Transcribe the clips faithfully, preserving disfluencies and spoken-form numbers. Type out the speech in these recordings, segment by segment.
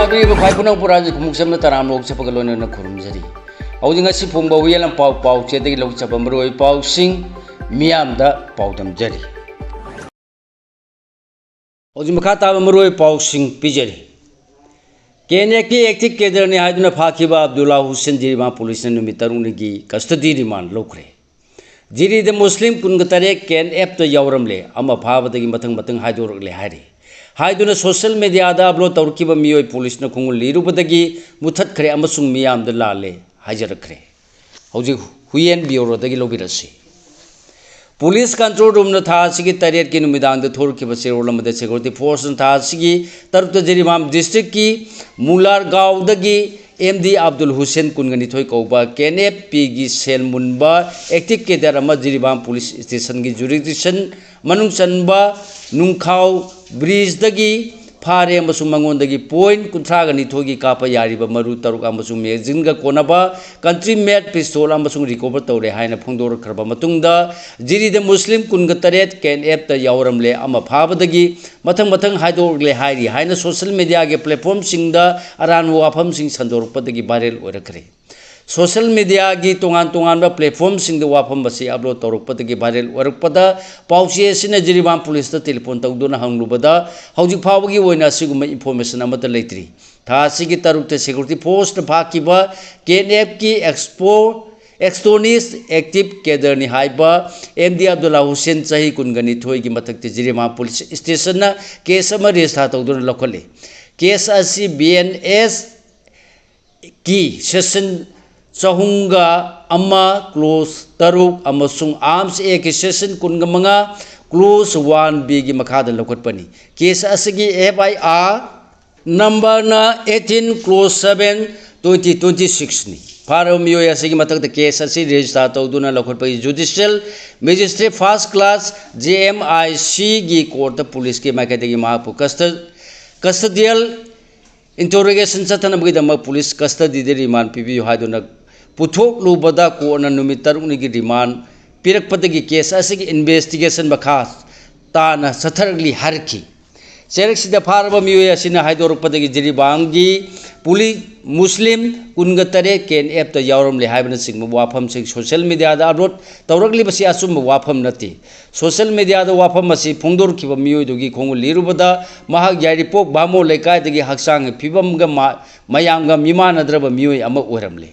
ꯇꯥꯕꯤꯔꯤꯕ ꯈ꯭ꯋꯥꯏ ꯄꯨꯅꯧ ꯄꯨꯔꯥꯒꯤ ꯈꯨꯃꯨꯛ ꯆꯝꯅ ꯇꯔꯥꯝꯅ ꯑꯣꯛꯆꯕꯒ ꯂꯣꯏꯅꯅ ꯈꯨꯔꯨꯝꯖꯔꯤ꯫ ꯍꯧꯖꯤꯛ ꯉꯁꯤ ꯐꯣꯡꯕ ꯍꯨꯏꯌꯦꯟ ꯂꯝꯄꯥꯎ ꯄꯥꯎꯆꯦꯗꯒꯤ ꯂꯧꯖꯕ ꯃꯔꯨꯑꯣꯏꯕ ꯄꯥꯎꯁꯤꯡ ꯃꯤꯌꯥꯝꯗ ꯄꯥꯎꯗꯝꯖꯔꯤ꯫ ꯍꯧꯖꯤꯛ ꯃꯈꯥ ꯇꯥꯕ ꯃꯔꯨꯑꯣꯏꯕ ꯄꯥꯎꯁꯤꯡ ꯄꯤꯖꯔꯤ꯫ ꯀꯦ ꯑꯦꯟ ꯑꯦꯐꯀꯤ ꯑꯦꯛꯇꯤꯚ ꯀꯦꯗꯔꯅꯤ ꯍꯥꯏꯗꯨꯅ ꯐꯥꯈꯤꯕ ꯑꯕꯗꯨꯜꯂꯥ ꯍꯨꯁꯦꯟ ꯖꯤꯔꯤꯕꯥꯝ ꯄꯨꯂꯤꯁꯅ ꯅꯨꯃꯤꯠ ꯇꯔꯨꯛꯅꯤꯒꯤ ꯀꯁꯇꯗꯤ ꯔꯤꯃꯥꯟ ꯂꯧꯈ꯭ꯔꯦ꯫ ꯖꯤꯔꯤꯗ ꯃꯨꯁꯂꯤꯝ ꯀꯨꯟꯒ ꯇꯔꯦꯠ ꯀꯦ ꯑꯦꯟ ꯑꯦꯐꯇ ꯌꯥꯎꯔꯝꯂꯦ, ꯑꯃ ꯐꯥꯕꯗꯒꯤ ꯃꯊꯪ ꯃꯊꯪ ꯍꯥꯏꯗꯣꯔꯛꯂꯦ ꯍꯥꯏꯔꯤ꯫ ꯍꯥꯏꯗꯨꯅ ꯁꯣꯁꯤꯌꯦꯜ ꯃꯦꯗꯤꯌꯥꯗ ꯑꯞꯂꯣꯗ ꯇꯧꯔꯛꯈꯤꯕ ꯃꯤꯑꯣꯏ ꯄꯨꯂꯤꯁꯅ ꯈꯣꯡꯒꯨꯜ ꯂꯤꯔꯨꯕꯗꯒꯤ ꯃꯨꯊꯠꯈ꯭ꯔꯦ ꯑꯃꯁꯨꯡ ꯃꯤꯌꯥꯝꯗ ꯂꯥꯜꯂꯦ ꯍꯥꯏꯖꯔꯛꯈ꯭ꯔꯦ꯫ ꯍꯧꯖꯤꯛ ꯍꯨꯏꯌꯦꯟ ꯕ꯭ꯌꯨꯔꯣꯗꯒꯤ ꯂꯧꯕꯤꯔꯁꯤ꯫ ꯄꯨꯂꯤꯁ ꯀꯟꯇ꯭ꯔꯣꯜ ꯔꯨꯝꯅ ꯊꯥ ꯑꯁꯤꯒꯤ ꯇꯔꯦꯠꯀꯤ ꯅꯨꯃꯤꯗꯥꯡꯗ ꯊꯣꯔꯛꯈꯤꯕ ꯆꯦꯔꯣꯜ ꯑꯃꯗ ꯁꯦꯀ꯭ꯌꯨꯔꯤꯇꯤ ꯐꯣꯔꯁꯅ ꯊꯥ ꯑꯁꯤꯒꯤ ꯇꯔꯨꯛꯇ ꯖꯤꯔꯤꯕꯥꯝ ꯗꯤꯁꯇ꯭ꯔꯤꯛꯀꯤ ꯃꯨꯂꯥꯔꯒꯥꯎꯗꯒꯤ ꯑꯦꯝ ꯗꯤ ꯑꯕꯗꯨꯜ ꯍꯨꯁꯦꯟ ꯀꯨꯟꯒ ꯅꯤꯊꯣꯏ ꯀꯧꯕ ꯀꯦ ꯑꯦꯟ ꯑꯦꯐ ꯄꯤꯒꯤ ꯁꯦꯜ ꯃꯨꯟꯕ ꯑꯦꯛꯇꯤꯚ ꯀꯦꯗꯔ ꯑꯃ ꯖꯤꯔꯤꯕꯥꯝ ꯄꯨꯂꯤꯁ ꯁ꯭ꯇꯦꯁꯟꯒꯤ ꯖꯨꯔꯤꯗꯤꯛꯁꯟ ꯃꯅꯨꯡ ꯆꯟꯕ ꯅꯨꯡꯈꯥꯎ ꯕ꯭ꯔꯤꯖꯇꯒꯤ ꯐꯥꯔꯦ ꯑꯃꯁꯨꯡ ꯃꯉꯣꯟꯗꯒꯤ ꯄꯣꯏꯟ ꯀꯨꯟꯊ꯭ꯔꯥꯒ ꯅꯤꯊꯣꯏꯒꯤ ꯀꯥꯞꯄ ꯌꯥꯔꯤꯕ ꯃꯔꯨ ꯇꯔꯨꯛ ꯑꯃꯁꯨꯡ ꯃꯦꯒꯥꯖꯤꯟꯒ ꯀꯣꯟꯅꯕ ꯀꯟꯇ꯭ꯔꯤ ꯃꯦꯗ ꯄꯤꯁꯇꯣꯜ ꯑꯃꯁꯨꯡ ꯔꯤꯀꯣꯚꯔ ꯇꯧꯔꯦ ꯍꯥꯏꯅ ꯐꯣꯡꯗꯣꯔꯛꯈ꯭ꯔꯕ ꯃꯇꯨꯡꯗ, ꯖꯤꯔꯤꯗ ꯃꯨꯁꯂꯤꯝ ꯀꯨꯟꯒ ꯇꯔꯦꯠ ꯀꯦ ꯑꯦꯟ ꯑꯦꯐꯇ ꯌꯥꯎꯔꯝꯂꯦ, ꯑꯃ ꯐꯥꯕꯗꯒꯤ ꯃꯊꯪ ꯃꯊꯪ ꯍꯥꯏꯗꯣꯔꯛꯂꯦ ꯍꯥꯏꯔꯤ ꯍꯥꯏꯅ ꯁꯣꯁꯤꯌꯦꯜ ꯃꯦꯗꯤꯌꯥꯒꯤ ꯄ꯭ꯂꯦꯠꯐꯣꯔꯝꯁꯤꯡꯗ ꯑꯔꯥꯟꯕ ꯋꯥꯐꯝꯁꯤꯡ ꯁꯟꯗꯣꯔꯛꯄꯗꯒꯤ ꯚꯥꯏꯔꯦꯜ ꯑꯣꯏꯔꯛꯈ꯭ꯔꯦ꯫ ꯁꯣꯁꯤꯌꯦꯜ ꯃꯦꯗꯤꯌꯥꯒꯤ ꯇꯣꯉꯥꯟ ꯇꯣꯉꯥꯟꯕ ꯄ꯭ꯂꯦꯠꯐꯣꯔꯝꯁꯤꯡꯗ ꯋꯥꯐꯝ ꯑꯁꯤ ꯑꯞꯂꯣꯗ ꯇꯧꯔꯛꯄꯗꯒꯤ ꯚꯥꯏꯔꯦꯜ ꯑꯣꯏꯔꯛꯄꯗ, ꯄꯥꯎꯆꯦ ꯑꯁꯤꯅ ꯖꯤꯔꯤꯕꯥꯝ ꯄꯨꯂꯤꯁꯇ ꯇꯦꯂꯤꯐꯣꯟ ꯇꯧꯗꯨꯅ ꯍꯪꯂꯨꯕꯗ, ꯍꯧꯖꯤꯛ ꯐꯥꯎꯕꯒꯤ ꯑꯣꯏꯅ ꯑꯁꯤꯒꯨꯝꯕ ꯏꯟꯐꯣꯔꯃꯦꯁꯟ ꯑꯃꯠꯇ ꯂꯩꯇ꯭ꯔꯤ꯫ ꯊꯥ ꯑꯁꯤꯒꯤ ꯇꯔꯨꯛꯇ ꯁꯦꯀ꯭ꯌꯨꯔꯤꯇꯤ ꯐꯣꯔꯁꯅ ꯐꯥꯈꯤꯕ ꯀꯦ ꯑꯦꯟ ꯑꯦꯐꯀꯤ ꯑꯦꯛꯁꯄꯣ ꯑꯦꯛꯁꯇꯣꯅꯤꯁ ꯑꯦꯛꯇꯤꯚ ꯀꯦꯗꯔꯅꯤ ꯍꯥꯏꯕ ꯑꯦꯝ ꯗꯤ ꯑꯕꯗꯨꯜꯂꯥ ꯍꯨꯁꯦꯟ, ꯆꯍꯤ ꯀꯨꯟꯒ ꯅꯤꯊꯣꯏꯒꯤ ꯃꯊꯛꯇ ꯖꯤꯔꯤꯕꯥꯝ ꯄꯨꯂꯤꯁ ꯁ꯭ꯇꯦꯁꯟꯅ ꯀꯦꯁ ꯑꯃ ꯔꯦꯖꯤꯁꯇꯥꯔ ꯇꯧꯗꯨꯅ ꯂꯧꯈꯠꯂꯤ꯫ ꯀꯦꯁ ꯑꯁꯤ ꯕꯤ ꯑꯦꯟ ꯑꯦꯁ ꯀꯤ ꯁꯦꯛꯁꯟ ꯆꯍꯨꯝꯒ ꯑꯃ, ꯀ꯭ꯂꯣꯖ ꯇꯔꯨꯛ ꯑꯃꯁꯨꯡ ꯑꯥꯔꯝꯁ ꯑꯦꯛꯀꯤ ꯁꯦꯛꯁꯟ ꯀꯨꯟꯒ ꯃꯉꯥ, ꯀ꯭ꯂꯣꯖ ꯋꯥꯟ ꯕꯤꯒꯤ ꯃꯈꯥꯗ ꯂꯧꯈꯠꯄꯅꯤ꯫ ꯀꯦꯁ ꯑꯁꯤꯒꯤ ꯑꯦꯐ ꯑꯥꯏ ꯑꯥꯔ ꯅꯝꯕꯔꯅ eighteen, clause seven, twenty twenty ꯁꯤꯛꯁꯅꯤ꯫ ꯐꯥꯔꯕ ꯃꯤꯑꯣꯏ ꯑꯁꯤꯒꯤ ꯃꯊꯛꯇ ꯀꯦꯁ ꯑꯁꯤ ꯔꯦꯖꯤꯁꯇꯥꯔ ꯇꯧꯗꯨꯅ ꯂꯧꯈꯠꯄꯒꯤ judicial magistrate first class, J M I ꯁꯤꯒꯤ ꯀꯣꯔꯠꯇ ꯄꯨꯂꯤꯁꯀꯤ ꯃꯥꯏꯀꯩꯗꯒꯤ ꯃꯍꯥꯛꯄꯨ ꯀꯁꯇ-, ꯀꯁꯇꯗꯤꯌꯦꯜ ꯏꯟꯇꯔꯣꯒꯦꯁꯟ ꯆꯠꯊꯅꯕꯒꯤꯗꯃꯛ ꯄꯨꯂꯤꯁ ꯀꯁꯇꯗꯤꯗ ꯔꯤꯃꯥꯟ ꯄꯤꯕꯤꯌꯨ ꯍꯥꯏꯗꯨꯅ ꯄꯨꯊꯣꯛꯂꯨꯕꯗ, ꯀꯣꯔꯠꯅ ꯅꯨꯃꯤꯠ ꯇꯔꯨꯛꯅꯤꯒꯤ ꯔꯤꯃꯥꯟ ꯄꯤꯔꯛꯄꯗꯒꯤ ꯀꯦꯁ ꯑꯁꯤꯒꯤ ꯏꯟꯚꯦꯁꯇꯤꯒꯦꯁꯟ ꯃꯈꯥ ꯇꯥꯅ ꯆꯠꯊꯔꯛꯂꯤ ꯍꯥꯏꯔꯛꯈꯤ꯫ ꯆꯩꯔꯛꯁꯤꯗ ꯐꯥꯔꯕ ꯃꯤꯑꯣꯏ ꯑꯁꯤꯅ ꯍꯥꯏꯗꯣꯔꯛꯄꯗꯒꯤ ꯖꯤꯔꯤꯕꯥꯝꯒꯤ ꯄꯨꯂꯤ-, ꯃꯨꯁꯂꯤꯝ ꯀꯨꯟꯒ ꯇꯔꯦꯠ ꯀꯦ ꯑꯦꯟ ꯑꯦꯐꯇ ꯌꯥꯎꯔꯝꯂꯦ ꯍꯥꯏꯕꯅꯆꯤꯡꯕ ꯋꯥꯐꯝꯁꯤꯡ ꯁꯣꯁꯤꯌꯦꯜ ꯃꯤꯗꯤꯌꯥꯗ ꯑꯞꯂꯣꯗ ꯇꯧꯔꯛꯂꯤꯕꯁꯤ ꯑꯆꯨꯝꯕ ꯋꯥꯐꯝ ꯅꯠꯇꯦ꯫ ꯁꯣꯁꯤꯌꯦꯜ ꯃꯤꯗꯤꯌꯥꯗ ꯋꯥꯐꯝ ꯑꯁꯤ ꯐꯣꯡꯗꯣꯔꯛꯈꯤꯕ ꯃꯤꯑꯣꯏꯗꯨꯒꯤ ꯈꯣꯡꯒꯨꯜ ꯂꯤꯔꯨꯕꯗ ꯃꯍꯥꯛ ꯌꯥꯏꯔꯤꯄꯣꯛ ꯚꯥꯃꯣꯟ ꯂꯩꯀꯥꯏꯗꯒꯤ ꯍꯛꯆꯥꯡꯒꯤ ꯐꯤꯕꯝꯒ ꯃꯥ-, ꯃꯌꯥꯝꯒ ꯃꯤꯃꯥꯟꯅꯗ꯭ꯔꯕ ꯃꯤꯑꯣꯏ ꯑꯃ ꯑꯣꯏꯔꯝꯂꯦ꯫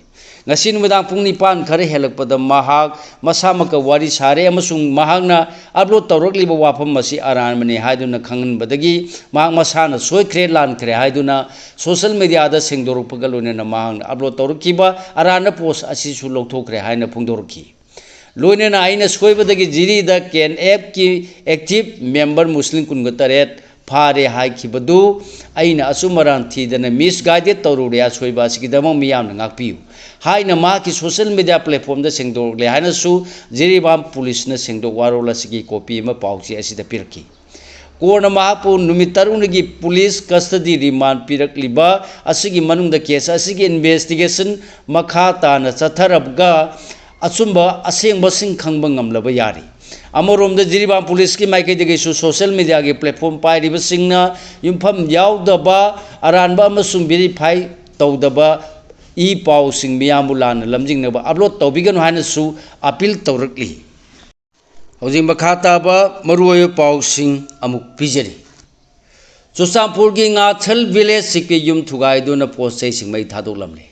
ꯉꯁꯤ ꯅꯨꯃꯤꯗꯥꯡ ꯄꯨꯡ ꯅꯤꯄꯥꯟ ꯈꯔ ꯍꯦꯜꯂꯛꯄꯗ ꯃꯍꯥꯛ ꯃꯁꯥꯃꯛꯀ ꯋꯥꯔꯤ ꯁꯥꯔꯦ ꯑꯃꯁꯨꯡ ꯃꯍꯥꯛꯅ ꯑꯞꯂꯣꯗ ꯇꯧꯔꯛꯂꯤꯕ ꯋꯥꯐꯝ ꯑꯁꯤ ꯑꯔꯥꯟꯕꯅꯤ ꯍꯥꯏꯗꯨꯅ ꯈꯪꯍꯟꯕꯗꯒꯤ ꯃꯍꯥꯛ ꯃꯁꯥꯅ ꯁꯣꯏꯈ꯭ꯔꯦ, ꯂꯥꯟꯈ꯭ꯔꯦ ꯍꯥꯏꯗꯨꯅ ꯁꯣꯁꯤꯌꯦꯜ ꯃꯤꯗꯤꯌꯥꯗ ꯁꯦꯡꯗꯣꯔꯛꯄꯒ ꯂꯣꯏꯅꯅ ꯃꯍꯥꯛꯅ ꯑꯞꯂꯣꯗ ꯇꯧꯔꯛꯈꯤꯕ ꯑꯔꯥꯟꯕ ꯄꯣꯁ ꯑꯁꯤꯁꯨ ꯂꯧꯊꯣꯛꯈ꯭ꯔꯦ ꯍꯥꯏꯅ ꯐꯣꯡꯗꯣꯔꯛꯈꯤ꯫ ꯂꯣꯏꯅꯅ ꯑꯩꯅ ꯁꯣꯏꯕꯗꯒꯤ ꯖꯤꯔꯤꯗ ꯀꯦ ꯑꯦꯟ ꯑꯦꯐꯀꯤ ꯑꯦꯛꯇꯤꯚ ꯃꯦꯝꯕꯔ ꯃꯨꯁꯂꯤꯝ ꯀꯨꯟꯒ ꯇꯔꯦꯠ ꯐꯥꯔꯦ ꯍꯥꯏꯈꯤꯕꯗꯨ ꯑꯩꯅ ꯑꯆꯨꯝ ꯑꯔꯥꯟ ꯊꯤꯗꯅ ꯃꯤꯁꯒꯥꯏꯗꯦꯗ ꯇꯧꯔꯨꯔꯦ꯫ ꯑꯁꯣꯏꯕ ꯑꯁꯤꯒꯤꯗꯃꯛ ꯃꯤꯌꯥꯝꯅ ꯉꯥꯛꯄꯤꯌꯨ ꯍꯥꯏꯅ ꯃꯍꯥꯛꯀꯤ ꯁꯣꯁꯤꯌꯦꯜ ꯃꯤꯗꯤꯌꯥ ꯄ꯭ꯂꯦꯠꯐꯣꯝꯗ ꯁꯦꯡꯗꯣꯛꯂꯦ ꯍꯥꯏꯅꯁꯨ ꯖꯤꯔꯤꯕꯥꯝ ꯄꯨꯂꯤꯁꯅ ꯁꯦꯡꯗꯣꯛ ꯋꯥꯔꯣꯜ ꯑꯁꯤꯒꯤ ꯀꯣꯄꯤ ꯑꯃ ꯄꯥꯎꯆꯦ ꯑꯁꯤꯗ ꯄꯤꯔꯛꯈꯤ꯫ ꯀꯣꯔꯠꯅ ꯃꯍꯥꯛꯄꯨ ꯅꯨꯃꯤꯠ ꯇꯔꯨꯛꯅꯤꯒꯤ ꯄꯨꯂꯤꯁ ꯀꯁꯇꯗꯤ ꯔꯤꯃꯥꯟ ꯄꯤꯔꯛꯂꯤꯕ ꯑꯁꯤꯒꯤ ꯃꯅꯨꯡꯗ ꯀꯦꯁ ꯑꯁꯤꯒꯤ ꯏꯟꯚꯦꯁꯇꯤꯒꯦꯁꯟ ꯃꯈꯥ ꯇꯥꯅ ꯆꯠꯊꯔꯒ ꯑꯆꯨꯝꯕ ꯑꯁꯦꯡꯕꯁꯤꯡ ꯈꯪꯕ ꯉꯝꯂꯕ ꯌꯥꯔꯤ꯫ ꯑꯃꯔꯣꯝꯗ ꯖꯤꯔꯤꯕꯥꯝ ꯄꯨꯂꯤꯁꯀꯤ ꯃꯥꯏꯀꯩꯗꯒꯤꯁꯨ ꯁꯣꯁꯤꯌꯦꯜ ꯃꯤꯗꯤꯌꯥꯒꯤ ꯄ꯭ꯂꯦꯠꯐꯣꯝ ꯄꯥꯏꯔꯤꯕꯁꯤꯡꯅ ꯌꯨꯝꯐꯝ ꯌꯥꯎꯗꯕ ꯑꯔꯥꯟꯕ ꯑꯃꯁꯨꯡ ꯚꯦꯔꯤꯐꯥꯏ ꯇꯧꯗꯕ ꯏ ꯄꯥꯎꯁꯤꯡ ꯃꯤꯌꯥꯝꯕꯨ ꯂꯥꯟꯅ ꯂꯝꯖꯤꯡꯅꯕ ꯑꯞꯂꯣꯗ ꯇꯧꯕꯤꯒꯅꯨ ꯍꯥꯏꯅꯁꯨ ꯑꯄꯤꯜ ꯇꯧꯔꯛꯂꯤ꯫ ꯍꯧꯖꯤꯛ ꯃꯈꯥ ꯇꯥꯕ ꯃꯔꯨꯑꯣꯏꯕ ꯄꯥꯎꯁꯤꯡ ꯑꯃꯨꯛ ꯄꯤꯖꯔꯤ꯫ ꯆꯨꯔꯆꯥꯟꯄꯨꯔꯒꯤ ꯉꯥꯊꯜ ꯚꯤꯂꯦꯖ ꯆꯤꯞꯀꯤ ꯌꯨꯝ ꯊꯨꯒꯥꯏꯗꯨꯅ ꯄꯣꯠ ꯆꯩꯁꯤꯡ ꯃꯩ ꯊꯥꯗꯣꯛꯂꯝꯂꯦ꯫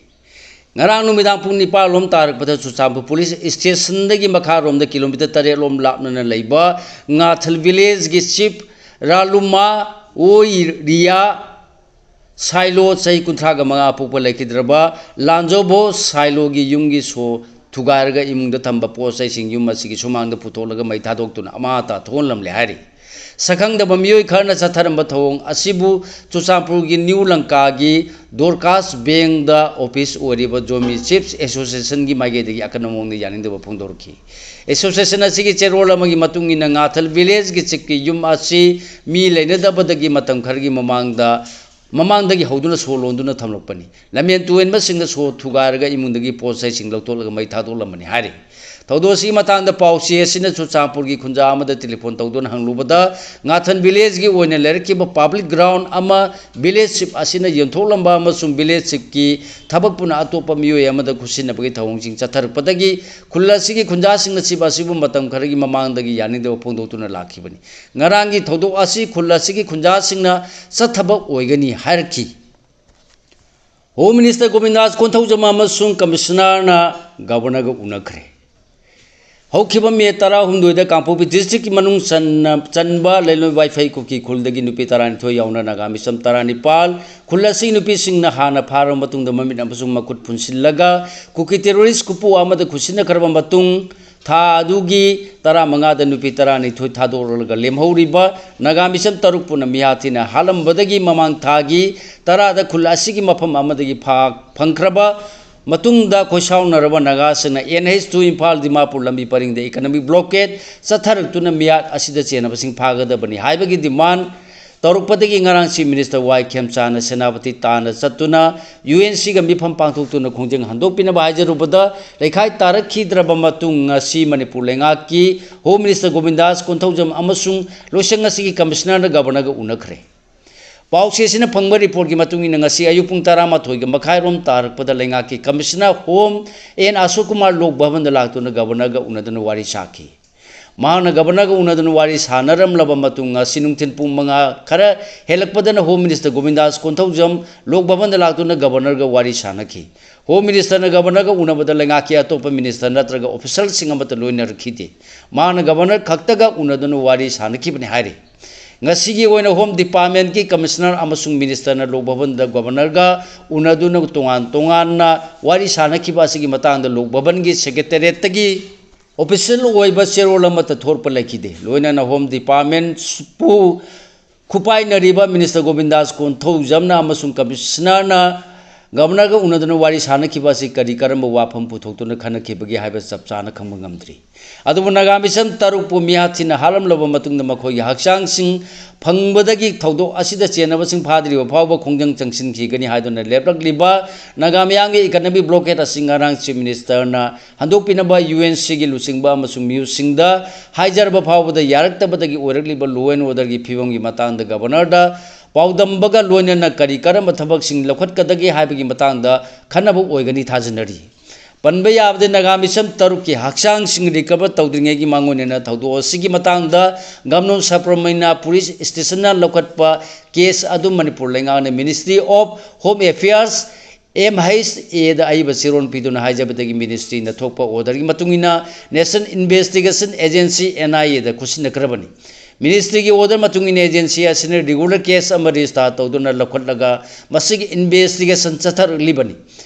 ꯉꯔꯥꯡ ꯅꯨꯃꯤꯗꯥꯡ ꯄꯨꯡ ꯅꯤꯄꯥꯟ ꯂꯣꯝ ꯇꯥꯔꯛꯄꯗ ꯆꯨꯔꯆꯥꯟꯄꯨꯔ ꯄꯨꯂꯤꯁ ꯁ꯭ꯇꯦꯁꯟꯗꯒꯤ ꯃꯈꯥꯔꯣꯝꯗ ꯀꯤꯂꯣꯃꯤꯇꯔ ꯇꯔꯦꯠ ꯂꯣꯝ ꯂꯥꯞꯅꯅ ꯂꯩꯕ ꯉꯥꯊꯜ ꯚꯤꯂꯦꯖꯀꯤ ꯆꯤꯞ ꯔꯥꯂꯨꯃꯥ ꯑꯣꯏ ꯔꯤꯌꯥ ꯁꯥꯏꯂꯣ, ꯆꯍꯤ ꯀꯨꯟꯊ꯭ꯔꯥꯒ ꯃꯉꯥ ꯑꯄꯣꯛꯄ, ꯂꯩꯈꯤꯗ꯭ꯔꯕ ꯂꯥꯟꯖꯣꯕꯣ ꯁꯥꯏꯂꯣꯒꯤ ꯌꯨꯝꯒꯤ ꯁꯣ ꯊꯨꯒꯥꯏꯔꯒ ꯏꯃꯨꯡꯗ ꯊꯝꯕ ꯄꯣꯠ ꯆꯩꯁꯤꯡ ꯌꯨꯝ ꯑꯁꯤꯒꯤ ꯁꯨꯃꯥꯡꯗ ꯄꯨꯊꯣꯛꯂꯒ ꯃꯩ ꯊꯥꯗꯣꯛꯇꯨꯅ ꯑꯃꯥꯡ ꯑꯇꯥ ꯊꯣꯛꯍꯜꯂꯝꯂꯦ ꯍꯥꯏꯔꯤ꯫ ꯁꯛꯈꯪꯗꯕ ꯃꯤꯑꯣꯏ ꯈꯔꯅ ꯆꯠꯊꯔꯝꯕ ꯊꯧꯑꯣꯡ ꯑꯁꯤꯕꯨ ꯆꯨꯔꯆꯥꯟꯄꯨꯔꯒꯤ ꯅ꯭ꯌꯨ ꯂꯪꯀꯥꯒꯤ ꯗꯣꯔꯀꯥꯁ ꯕꯦꯡꯗ ꯑꯣꯐꯤꯁ ꯑꯣꯏꯔꯤꯕ ꯖꯣꯃꯤ ꯆꯤꯞꯁ ꯑꯦꯁꯣꯁꯤꯌꯦꯁꯟꯒꯤ ꯃꯥꯏꯀꯩꯗꯒꯤ ꯑꯀꯟꯕ ꯃꯑꯣꯡꯗ ꯌꯥꯅꯤꯡꯗꯕ ꯐꯣꯡꯗꯣꯔꯛꯈꯤ꯫ ꯑꯦꯁꯣꯁꯤꯌꯦꯁꯟ ꯑꯁꯤꯒꯤ ꯆꯦꯔꯣꯜ ꯑꯃꯒꯤ ꯃꯇꯨꯡ ꯏꯟꯅ ꯉꯥꯊꯜ ꯚꯤꯂꯦꯖꯀꯤ ꯆꯤꯞꯀꯤ ꯌꯨꯝ ꯑꯁꯤ ꯃꯤ ꯂꯩꯅꯗꯕꯗꯒꯤ ꯃꯇꯝ ꯈꯔꯒꯤ ꯃꯃꯥꯡꯗ, ꯃꯃꯥꯡꯗꯒꯤ ꯍꯧꯗꯨꯅ ꯁꯣ ꯂꯣꯟꯗꯨꯅ ꯊꯝꯂꯛꯄꯅꯤ꯫ ꯂꯝꯍꯦꯟ ꯇꯨꯍꯦꯟꯕꯁꯤꯡꯅ ꯁꯣ ꯊꯨꯒꯥꯏꯔꯒ ꯏꯃꯨꯡꯗꯒꯤ ꯄꯣꯠ ꯆꯩꯁꯤꯡ ꯂꯧꯊꯣꯛꯂꯒ ꯃꯩ ꯊꯥꯗꯣꯛꯂꯝꯕꯅꯤ ꯍꯥꯏꯔꯤ꯫ ꯊꯧꯗꯣꯛ ꯑꯁꯤꯒꯤ ꯃꯇꯥꯡꯗ ꯄꯥꯎꯆꯦ ꯑꯁꯤꯅ ꯆꯨꯔꯆꯥꯟꯄꯨꯔꯒꯤ ꯈꯨꯟꯖꯥ ꯑꯃꯗ ꯇꯦꯂꯤꯐꯣꯟ ꯇꯧꯗꯨꯅ ꯍꯪꯂꯨꯕꯗ, ꯉꯥꯊꯟ ꯚꯤꯂꯦꯖꯀꯤ ꯑꯣꯏꯅ ꯂꯩꯔꯛꯈꯤꯕ ꯄꯕ꯭ꯂꯤꯛ ꯒ꯭ꯔꯥꯎꯟ ꯑꯃ ꯚꯤꯂꯦꯖ ꯆꯤꯞ ꯑꯁꯤꯅ ꯌꯦꯟꯊꯣꯛꯂꯝꯕ ꯑꯃꯁꯨꯡ ꯚꯤꯂꯦꯖ ꯆꯤꯞꯀꯤ ꯊꯕꯛ ꯄꯨꯅ ꯑꯇꯣꯞꯄ ꯃꯤꯑꯣꯏ ꯑꯃꯗ ꯈꯨꯠꯁꯤꯟꯅꯕꯒꯤ ꯊꯧꯑꯣꯡꯁꯤꯡ ꯆꯠꯊꯔꯛꯄꯗꯒꯤ ꯈꯨꯜ ꯑꯁꯤꯒꯤ ꯈꯨꯟꯖꯥꯁꯤꯡꯅ ꯆꯤꯞ ꯑꯁꯤꯕꯨ ꯃꯇꯝ ꯈꯔꯒꯤ ꯃꯃꯥꯡꯗꯒꯤ ꯌꯥꯅꯤꯡꯗꯕ ꯐꯣꯡꯗꯣꯛꯇꯨꯅ ꯂꯥꯛꯈꯤꯕꯅꯤ꯫ ꯉꯔꯥꯡꯒꯤ ꯊꯧꯗꯣꯛ ꯑꯁꯤ ꯈꯨꯜ ꯑꯁꯤꯒꯤ ꯈꯨꯟꯖꯥꯁꯤꯡꯅ ꯆꯠꯊꯕ ꯑꯣꯏꯒꯅꯤ ꯍꯥꯏꯔꯛꯈꯤ꯫ ꯍꯣꯝ ꯃꯤꯅꯤꯁꯇꯔ ꯒꯣꯕꯤꯟꯗꯥꯁ ꯀꯣꯟꯊꯧꯖꯝ ꯑꯃꯁꯨꯡ ꯀꯃꯤꯁꯅꯔꯅ ꯒꯕꯔꯅꯔꯒ ꯎꯅꯈ꯭ꯔꯦ꯫ ꯍꯧꯈꯤꯕ ꯃꯦ ꯇꯔꯥꯍꯨꯝꯗꯣꯏꯗ ꯀꯥꯡꯄꯣꯛꯄꯤ ꯗꯤꯁꯇ꯭ꯔꯤꯛꯀꯤ ꯃꯅꯨꯡ ꯆꯟꯅ-, ꯆꯟꯕ ꯂꯩꯂꯣꯏ ꯋꯥꯏꯐꯩ ꯀꯨꯀꯤ ꯈꯨꯜꯗꯒꯤ ꯅꯨꯄꯤ ꯇꯔꯥꯅꯤꯊꯣꯏ ꯌꯥꯎꯅ ꯅꯥꯒꯥ ꯃꯤꯆꯝ ꯇꯔꯥꯅꯤꯄꯥꯜ, ꯈꯨꯜ ꯑꯁꯤ ꯅꯨꯄꯤꯁꯤꯡꯅ ꯍꯥꯟꯅ ꯐꯥꯔꯕ ꯃꯇꯨꯡꯗ ꯃꯃꯤꯠ ꯑꯃꯁꯨꯡ ꯃꯈꯨꯠ ꯄꯨꯟꯁꯤꯜꯂꯒ ꯀꯨꯀꯤ ꯇꯦꯔꯣꯔꯤꯁ ꯀꯨꯄꯨ ꯑꯃꯗ ꯈꯨꯠꯁꯤꯟꯅꯈ꯭ꯔꯕ ꯃꯇꯨꯡ, ꯊꯥ ꯑꯗꯨꯒꯤ ꯇꯔꯥꯃꯉꯥꯗ ꯅꯨꯄꯤ ꯇꯔꯥꯅꯤꯊꯣꯏ ꯊꯥꯗꯣꯛꯂꯒ ꯂꯦꯝꯍꯧꯔꯤꯕ ꯅꯥꯒꯥ ꯃꯤꯆꯝ ꯇꯔꯨꯛ ꯄꯨꯟꯅ ꯃꯤꯍꯥꯠ ꯊꯤꯅ ꯍꯥꯠꯂꯝꯕꯗꯒꯤ ꯃꯃꯥꯡ ꯊꯥꯒꯤ ꯇꯔꯥꯗ ꯈꯨꯜ ꯑꯁꯤꯒꯤ ꯃꯐꯝ ꯑꯃꯗꯒꯤ ꯐꯥ-, ꯐꯪꯈ꯭ꯔꯕ ꯃꯇꯨꯡꯗ ꯈꯣꯏꯁꯥꯎꯅꯔꯕ ꯅꯥꯒꯥꯁꯤꯡꯅ N H two Imphal Dimapur ꯂꯝꯕꯤ ꯄꯔꯤꯡꯗ ꯏꯀꯅꯃꯤꯛ ꯕ꯭ꯂꯣꯀꯦꯠ ꯆꯠꯊꯔꯛꯇꯨꯅ ꯃꯤꯍꯥꯠ ꯑꯁꯤꯗ ꯆꯦꯟꯅꯕꯁꯤꯡ ꯐꯥꯒꯗꯕꯅꯤ ꯍꯥꯏꯕꯒꯤ ꯗꯤꯃꯥꯟ ꯇꯧꯔꯛꯄꯗꯒꯤ ꯉꯔꯥꯡ ꯆꯤꯐ ꯃꯤꯅꯤꯁꯇꯔ ꯋꯥꯏ ꯈꯦꯝꯆꯥꯅ ꯁꯦꯅꯥꯄꯇꯤ ꯇꯥꯟꯅ ꯆꯠꯇꯨꯅ ꯌꯨ ꯑꯦꯟ ꯁꯤꯒ ꯃꯤꯐꯝ ꯄꯥꯡꯊꯣꯛꯇꯨꯅ ꯈꯣꯡꯖꯪ ꯍꯟꯗꯣꯛꯄꯤꯅꯕ ꯍꯥꯏꯖꯔꯨꯕꯗ ꯂꯩꯈꯥꯏ ꯇꯥꯔꯛꯈꯤꯗ꯭ꯔꯕ ꯃꯇꯨꯡ ꯉꯁꯤ ꯃꯅꯤꯄꯨꯔ ꯂꯩꯉꯥꯛꯀꯤ ꯍꯣꯝ ꯃꯤꯅꯤꯁꯇꯔ ꯒꯣꯕꯤꯟꯗꯥꯁ ꯀꯣꯟꯊꯧꯖꯝ ꯑꯃꯁꯨꯡ ꯂꯣꯏꯁꯪ ꯑꯁꯤꯒꯤ ꯀꯃꯤꯁꯅꯔꯅ ꯒꯕꯔꯅꯔꯒ ꯎꯅꯈ꯭ꯔꯦ꯫ ꯄꯥꯎꯆꯦꯁꯤꯅ ꯐꯪꯕ ꯔꯤꯄꯣꯔꯠꯀꯤ ꯃꯇꯨꯡ ꯏꯟꯅ ꯉꯁꯤ ꯑꯌꯨꯛ ꯄꯨꯡ ꯇꯔꯥꯃꯥꯊꯣꯏꯒ ꯃꯈꯥꯏꯔꯣꯝ ꯇꯥꯔꯛꯄꯗ ꯂꯩꯉꯥꯛꯀꯤ ꯀꯃꯤꯁꯅꯔ ꯍꯣꯝ ꯑꯦꯟ ꯑꯁꯣꯛ ꯀꯨꯃꯥꯔ ꯂꯣꯛ ꯚꯕꯟꯗ ꯂꯥꯛꯇꯨꯅ ꯒꯕꯔꯅꯔꯒ ꯎꯅꯗꯨꯅ ꯋꯥꯔꯤ ꯁꯥꯈꯤ꯫ ꯃꯍꯥꯛꯅ ꯒꯕꯔꯅꯔꯒ ꯎꯅꯗꯨꯅ ꯋꯥꯔꯤ ꯁꯥꯟꯅꯔꯝꯂꯕ ꯃꯇꯨꯡ ꯉꯁꯤ ꯅꯨꯡꯊꯤꯜ ꯄꯨꯡ ꯃꯉꯥ ꯈꯔ ꯍꯦꯜꯂꯛꯄꯗꯅ ꯍꯣꯝ ꯃꯤꯅꯤꯁꯇꯔ ꯒꯣꯕꯤꯟꯗꯥꯁ ꯀꯣꯟꯊꯧꯖꯝ ꯂꯣꯛ ꯚꯕꯟꯗ ꯂꯥꯛꯇꯨꯅ ꯒꯕꯔꯅꯔꯒ ꯋꯥꯔꯤ ꯁꯥꯟꯅꯈꯤ꯫ ꯍꯣꯝ ꯃꯤꯅꯤꯁꯇꯔꯅ ꯒꯕꯔꯅꯔꯒ ꯎꯅꯕꯗ ꯂꯩꯉꯥꯛꯀꯤ ꯑꯇꯣꯞꯄ ꯃꯤꯅꯤꯁꯇꯔ ꯅꯠꯇ꯭ꯔꯒ ꯑꯣꯐꯤꯁꯤꯌꯦꯜꯁꯤꯡ ꯑꯃꯠꯇ ꯂꯣꯏꯅꯔꯛꯈꯤꯗꯦ꯫ ꯃꯍꯥꯛꯅ ꯒꯕꯔꯅꯔ ꯈꯛꯇꯒ ꯎꯅꯗꯨꯅ ꯋꯥꯔꯤ ꯁꯥꯟꯅꯈꯤꯕꯅꯤ ꯍꯥꯏꯔꯤ꯫ ꯉꯁꯤꯒꯤ ꯑꯣꯏꯅ ꯍꯣꯝ ꯗꯤꯄꯥꯔꯠꯃꯦꯟꯠꯀꯤ ꯀꯃꯤꯁꯅꯔ ꯑꯃꯁꯨꯡ ꯃꯤꯅꯤꯁꯇꯔꯅ ꯂꯣꯛ ꯚꯕꯟꯗ ꯒꯕꯔꯅꯔꯒ ꯎꯅꯗꯨꯅ ꯇꯣꯉꯥꯟ ꯇꯣꯉꯥꯟꯅ ꯋꯥꯔꯤ ꯁꯥꯅꯈꯤꯕ ꯑꯁꯤꯒꯤ ꯃꯇꯥꯡꯗ ꯂꯣꯛ ꯚꯕꯟꯒꯤ ꯁꯦꯀ꯭ꯔꯦꯇꯦꯔꯤꯌꯦꯠꯇꯒꯤ ꯑꯣꯐꯤꯁꯤꯌꯦꯜ ꯑꯣꯏꯕ ꯆꯦꯔꯣꯜ ꯑꯃꯠꯇ ꯊꯣꯔꯛꯄ ꯂꯩꯈꯤꯗꯦ꯫ ꯂꯣꯏꯅꯅ ꯍꯣꯝ ꯗꯤꯄꯥꯔꯠꯃꯦꯟꯠꯄꯨ ꯈꯨꯄꯥꯏꯅꯔꯤꯕ ꯃꯤꯅꯤꯁꯇꯔ ꯒꯣꯕꯤꯟꯗꯥꯁ ꯀꯣꯟꯊꯧꯖꯝꯅ ꯑꯃꯁꯨꯡ ꯀꯃꯤꯁꯅꯔꯅ ꯒꯕꯔꯅꯔꯒ ꯎꯅꯗꯨꯅ ꯋꯥꯔꯤ ꯁꯥꯅꯈꯤꯕ ꯑꯁꯤ ꯀꯔꯤ ꯀꯔꯝꯕ ꯋꯥꯐꯝ ꯄꯨꯊꯣꯛꯇꯨꯅ ꯈꯟꯅꯈꯤꯕꯒꯦ ꯍꯥꯏꯕ ꯆꯞ ꯆꯥꯅ ꯈꯪꯕ ꯉꯝꯗ꯭ꯔꯤ꯫ ꯑꯗꯨꯕꯨ ꯅꯥꯒꯥ ꯃꯤꯁꯝ ꯇꯔꯨꯛꯄꯨ ꯃꯤꯍꯥꯠ ꯊꯤꯅ ꯍꯥꯠꯂꯝꯂꯕ ꯃꯇꯨꯡꯗ ꯃꯈꯣꯏꯒꯤ ꯍꯛꯆꯥꯡꯁꯤꯡ ꯐꯪꯕꯗꯒꯤ ꯊꯧꯗꯣꯛ ꯑꯁꯤꯗ ꯆꯦꯟꯅꯕꯁꯤꯡ ꯐꯥꯗ꯭ꯔꯤꯕ ꯐꯥꯎꯕ ꯈꯣꯡꯖꯪ ꯆꯪꯁꯤꯟꯈꯤꯒꯅꯤ ꯍꯥꯏꯗꯨꯅ ꯂꯦꯞꯂꯛꯂꯤꯕ ꯅꯥꯒꯥ ꯃꯤꯌꯥꯝꯒꯤ economic blockade ꯑꯁꯤ ꯉꯔꯥꯡ Chief Ministerꯅ ꯍꯟꯗꯣꯛꯄꯤꯅꯕ UNCꯒꯤ ꯂꯨꯆꯤꯡꯕ ꯑꯃꯁꯨꯡ ꯃꯤꯍꯨꯠꯁꯤꯡꯗ ꯍꯥꯏꯖꯔꯕ ꯐꯥꯎꯕꯗ ꯌꯥꯔꯛꯇꯕꯗꯒꯤ ꯑꯣꯏꯔꯛꯂꯤꯕ law and orderꯒꯤ ꯐꯤꯕꯝꯒꯤ ꯃꯇꯥꯡꯗ ꯒꯕꯔꯅꯔꯗ ꯄꯥꯎꯗꯝꯕꯒ ꯂꯣꯏꯅꯅ ꯀꯔꯤ ꯀꯔꯝꯕ ꯊꯕꯛꯁꯤꯡ ꯂꯧꯈꯠꯀꯗꯒꯦ ꯍꯥꯏꯕꯒꯤ ꯃꯇꯥꯡꯗ ꯈꯟꯅꯕ ꯑꯣꯏꯒꯅꯤ ꯊꯥꯖꯅꯔꯤ꯫ ꯄꯟꯕ ꯌꯥꯕꯗ ꯅꯥꯒꯥ ꯃꯤꯁꯝ ꯇꯔꯨꯛꯀꯤ ꯍꯛꯆꯥꯡꯁꯤꯡ recover ꯇꯧꯗ꯭ꯔꯤꯉꯩꯒꯤ ꯃꯥꯡꯑꯣꯏꯅꯅ ꯊꯧꯗꯣꯛ ꯑꯁꯤꯒꯤ ꯃꯇꯥꯡꯗ ꯒꯝꯅꯣ ꯁꯕꯔꯃꯅꯤꯌꯥ ꯄꯨꯂꯤꯁ ꯁ꯭ꯇꯦꯁꯟꯅ ꯂꯧꯈꯠꯄ case ꯑꯗꯨ ꯃꯅꯤꯄꯨꯔ ꯂꯩꯉꯥꯛꯅ Ministry of Home Affairs, MHAꯗ ꯑꯏꯕ ꯆꯦꯔꯣꯜ ꯄꯤꯗꯨꯅ ꯍꯥꯏꯖꯕꯗꯒꯤ ministryꯅ ꯊꯣꯛꯄ orderꯒꯤ ꯃꯇꯨꯡ ꯏꯟꯅ National Investigation Agency, NIAꯗ ꯈꯨꯠꯁꯤꯟꯅꯈ꯭ꯔꯕꯅꯤ꯫ Ministryꯒꯤ order ꯃꯇꯨꯡ ꯏꯟꯅ agency ꯑꯁꯤꯅ regular case ꯑꯃ register ꯇꯧꯗꯨꯅ ꯂꯧꯈꯠꯂꯒ ꯃꯁꯤꯒꯤ investigation ꯆꯠꯊꯔꯛꯂꯤꯕꯅꯤ꯫